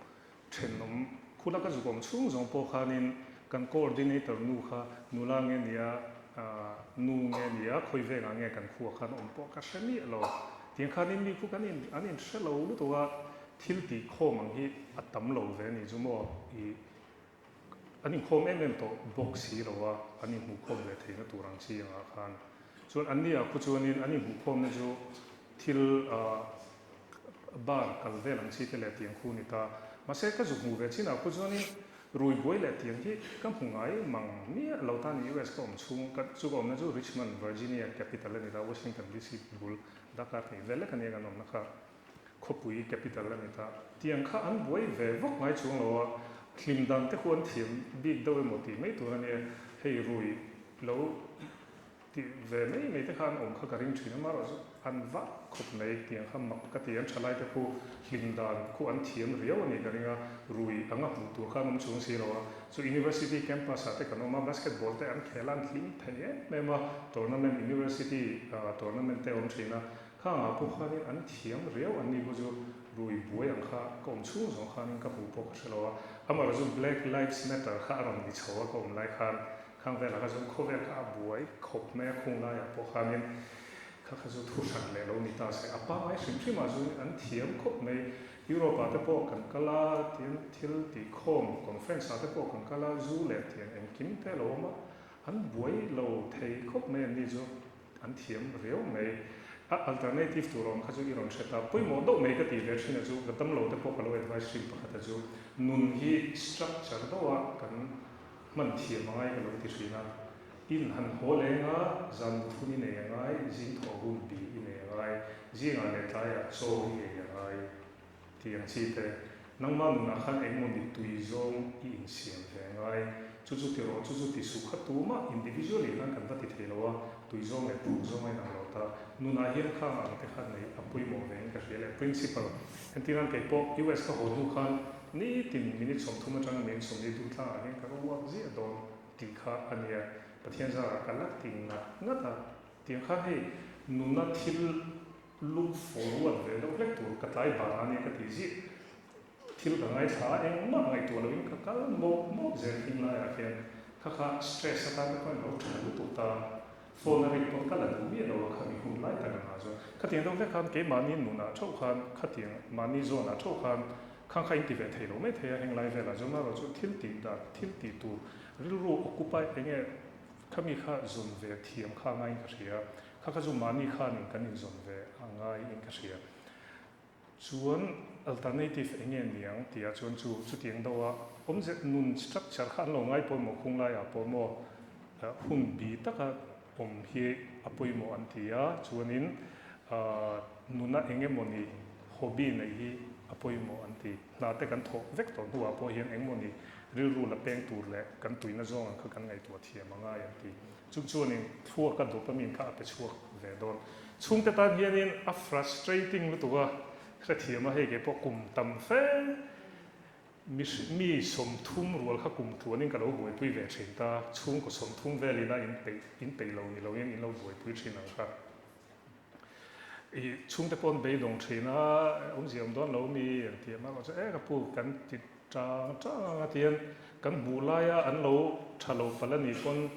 thenawm khula ka zuk awm chhung zawng pawh khanin kan coordinator nu kha nula nge nia, nu nge nia, khawi vengah nge kan khuah khan awm pawh ka hre miah lo. Tiang khanin mi khu kan in an inhre lo lutuk a, thil tihkhawm ang hi a tam lo ve a ni chu maw. I An inkhawm em em tawh bawk si lo a, an inhmuhkhawm ve theihna tur ang chi angah khan. Chuan anni ah khu chuanin an inhmuhkhawmna chu thil bar kal vel ang chi te leh tiang khu a ni ta. Mahse ka zu hmuh ve chinah khu chuanin rui buai leh tiang hi ka hmu ngai mang miah lo ta ni US ka awm chhung ka chu ka awmna chu Richmond, Virginia capital a ni ta, Washington DC bul dakar hnih vel lek a nia kan awmna kha. Khawpui capital a ni ta. Tiang kha an buai ve vak ngai chuang lo a, hlim dan te khu an thiam bik deuh emaw tih mai tur a nia, hei rui lo tih ve mai mai te kha an awm kha ka ring thin a, amaherawh chu an vak khawp mai, tiang kha mak ka ti, an thalai te khu hlim dan khu an thiam riau a nih ka ring a, rui anga hmuh tur kha an awm chuang si lo a, chu University campus ah te kan awm a, basketball te an khel a, an hlim thei em em a, tournament University tournament te a awm thin a, Khangah pawh khanin an thiam riau an ni khu chu rui buai ang kha ka awm chhung zawng khanin ka hmuh pawh ka hre lo a, amaherawh chu Black Lives Matter kha a rawn ni chho a ka awm lai khan khang velah kha chuan khawvel kha a buai khawp mai a khung laiah pawh khanin kha kha chu thu hran leh lo ni ta se a pangngai hrim hrim ah chuan an thiam khawp mai. Europe ah te pawh kan kal a tian thil tihkhawm conference ah te pawh kan kal a zu leh tiang engkim te a lo awm a an buai lo thei khawp mai an ni chu. An thiam riau mai. A alternative tur awm kha chu i rawn hre ta. Pawimawh deuh mai ka tih ve thin a chu ka damlo te pawh ka lo advice thin pakhat a chu nun hi structure deuh a kan hman thiam angai ka lo ti thin a. In han haw leng a, zan mut hun i nei angai, zing thawh hun bi i nei angai, zingah leh tlaiah chaw i ei angai tih ang chi te. Nangmah nunah khan engmawni tui zawng i insiam ve ngai. Chu chu ti rawh, chu chu ti suh kha tumah individually khan kan va ti thei lo a, tui zawng leh phur zawng a inang lo ta. Nunah hian khang ang te kha neih a pawimawh ve in ka hria leh principle. Entirnan kei pawh US ka haw hnu khan nitin minute 30 atanga minute 40 Durtlangah hian ka va uak ziah dawn tih kha a nia. Pathian zarah ka la ti ngat ngat a. Tiang khan hei nuna thil look forward ve deuh hlek tur ka tlai ban a nia ka ti zih. Thil ka ngaithla a, engmah ngaihtuah loin ka kal mawp mawp zel him laiah khian kha kha stress atan te pawhin lo tha lutuk ta, phone a rik pawn ka la duh miah lo a khami hun lai tak angah chuan khatiang deuh vek khan keimahni nunah theuh khan khatiang mahni zawnah theuh khan khang kha inti ve thei lo mai thei a heng lai velah chuan marawh chu thil tih dan thil tih tur rilru occupy enge khami kha zawn ve thiam kha angaiin ka hria kha kha chu mahni khanin kan inzawn ve angaiin ka hria. Chuan alternative eng nge niang tih ah chuan chu chutiang deuh a awmze nun structure kha an lo ngai pawimawh khung lai ah pawh maw hun bi taka awm hi a pawimawh an ti a, chuanin nuna eng emawni hobby neih hi a pawimawh an ti. Hna te kan thawh vek tawh hnuah pawh hian eng emawni rilru la peng tur leh kan tuina zawng ang kha kan ngaihtuah thiam a ngai an ti. Chu chuanin thluaka dopamine kha a pe chhuak ve dawn. Chhungte tan hianin a frustrating lutuk a, hrethiam a hei kei pawh kum tam fe mi mi 30 rual kha kum tluanin ka lo buaipui ve thin ta, chhungkaw 30 velin a inpeih inpeih lo ni loin in lo buaipui thin ang kha. I chhungte pawh an beidawng thin a, awmzia awm dawn lo mi an ti a, mahse chu e ka pu kan ti tang tang ang a tihian kan hmuh laia an lo tha lo palh a nih pawn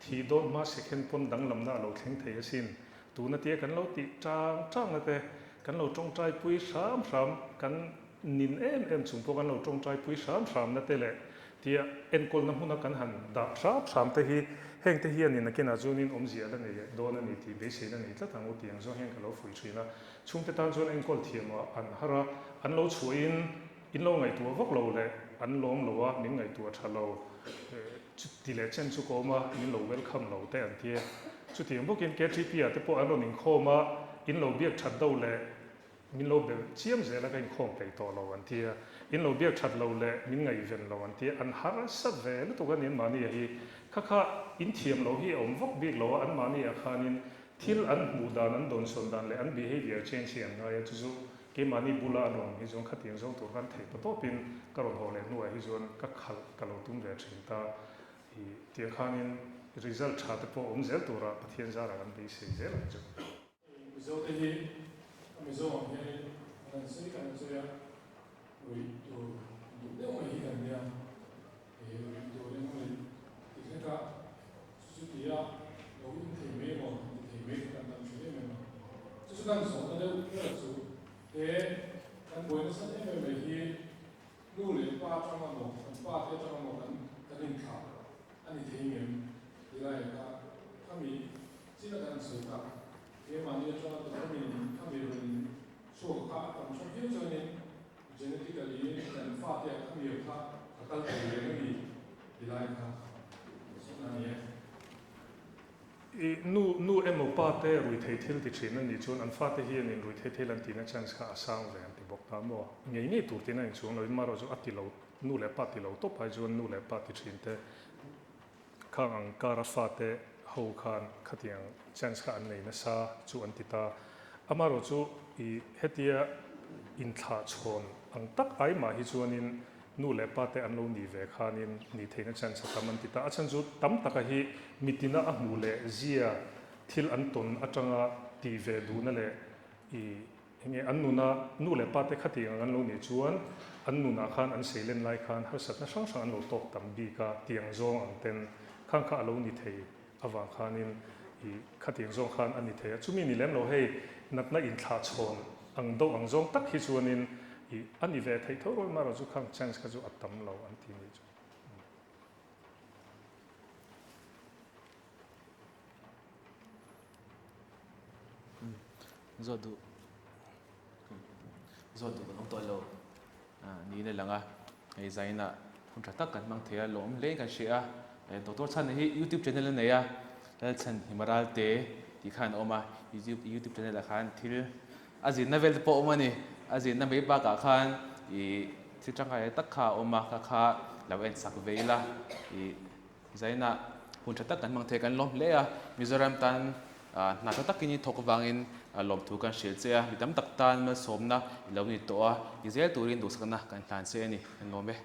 thih dawn hma second pawn danglamna a lo thleng thei asin. Tuna tia kan lo tih tang tang na te kan lo tawngtai pui hram hram kan nin em em chung pawh kan lo tawngtai pui hram hram na te leh tia enkawlna hmuna kan han dah hram hram te hi heng te hianin a kinah chuanin awmzia la nei dawn a ni tih beiseina nei tlat ang u tih ang zawng hian ka lo fuih thin a. Chhungte tan chuan enkawl thiam an har a, an lo chhuahin In lo ngaihtuah vak lo leh an lawm lo a, min ngaihtuah tha lo. Chuti leh chen chu ka awm a, min lo welcome lo te an ti e. Chutiang bawkin KTP ah te pawh an rawn inkhawm a, in lo biak that do leh min lo belh chiam zel a ka inkhawm peih tawh lo an ti a. In lo biak that lo leh min ngaihven lo an ti a, an harsat ve lutuk a ni anmahni a hi. Kha kha in thiam lo hi a awm vak bik lo a, anmahni ah khanin thil an hmuh dan, an dawnsawn dan leh an behaviour change hi an ngai a, chu chu Keimahni bula an rawn hi chuan khatiang zawng tur khan theih patawpin ka rawn haw leh hnuah hi chuan ka khalh ka lo tum ve thin ta. I tiang khanin result tha te pawh awm zel tura Pathian zarah kan beisei zel ang chu.
Mizo te hi a Mizo ang hianin an han sawi kan han sawi a, ruih tur duh deuh mai hi kan nia. He ruih tur engmawni ti hlek a, chu chu ti a, lo in thei mai emaw ti thei mai kha kan tam thin em em a. Chu chu kan zawhna deuh ber chu he kan buai nasat em em mai hi nu leh pa atang emaw kan pa te atang emaw kan kan inthlah a ni thei ngem ti lai kha khami chin a kan sawi tak keimahni atanga dopamine khami rawn in chhuak kha a tam tha viau chuanin Genetically kan fate ah kha mir kha a kal thei reng a ni ti lai kha sawn a ni e.
I nu nu emaw pa te ruithei thil ti thin a nih chuan an fate hian in ruithei thil an tihna chance kha a sang ve an ti bawk ta maw? Ngei ngei tur tina inchhung lo in marawh chu a ti lo nu leh pa ti lo tawp ai chuan nu leh pa ti thin te Khang ang kara fate ho khan khatiang chance kha an nei nasa chu an ti ta. Amaherawh chu i hetia inthlah chhawn ang tak ai mah hi chuanin nu leh pa te an lo nih ve khanin nih theihna chance a tam an ti ta. A chhan chu tam taka hi mitina a hmuh leh zia thil an tawn atanga tih ve duhna leh i Enge an nuna nu leh pa te khati ang an lo nih chuan an nunah khan an seilen lai khan harsatna hrang hrang an lo tawk tam bik a, tiang zawng ang ten khang kha a lo ni thei avang khanin i khatiang zawng khan a ni thei a. Chumi ni lem lo hei natna inthlah chhawn ang deuh ang zawng tak hi chuanin i a ni ve theih tho rual marawh chu khang chance kha chu a tam lo an ti nih chu.
Zawt duh zawt duh kan awm tawh lo niin a lang a, hei zainah hun tha tak kan hmang thei a, lawm hle in kan hria a, Doctor Chhana hi youtube channel a nei a, Lalchhan Himaralte tih khan a awm a, youtube channel ah khan thil a zinna vel te pawh a awm a ni, a zinna mai bakah khan ih. Thil tangkai tak kha a awm a, kha kha lo en sak ve ila ih zainah hun tha tak kan hmang thei kan lawm hle a, Mizoram tan hna tha takin i thawk avangin lawmthu kan hrilh che a, mi tam tak tan malsawmna i lo ni tawh a, i zel turin duhsakna kan hlan che a ni, kan lawm e.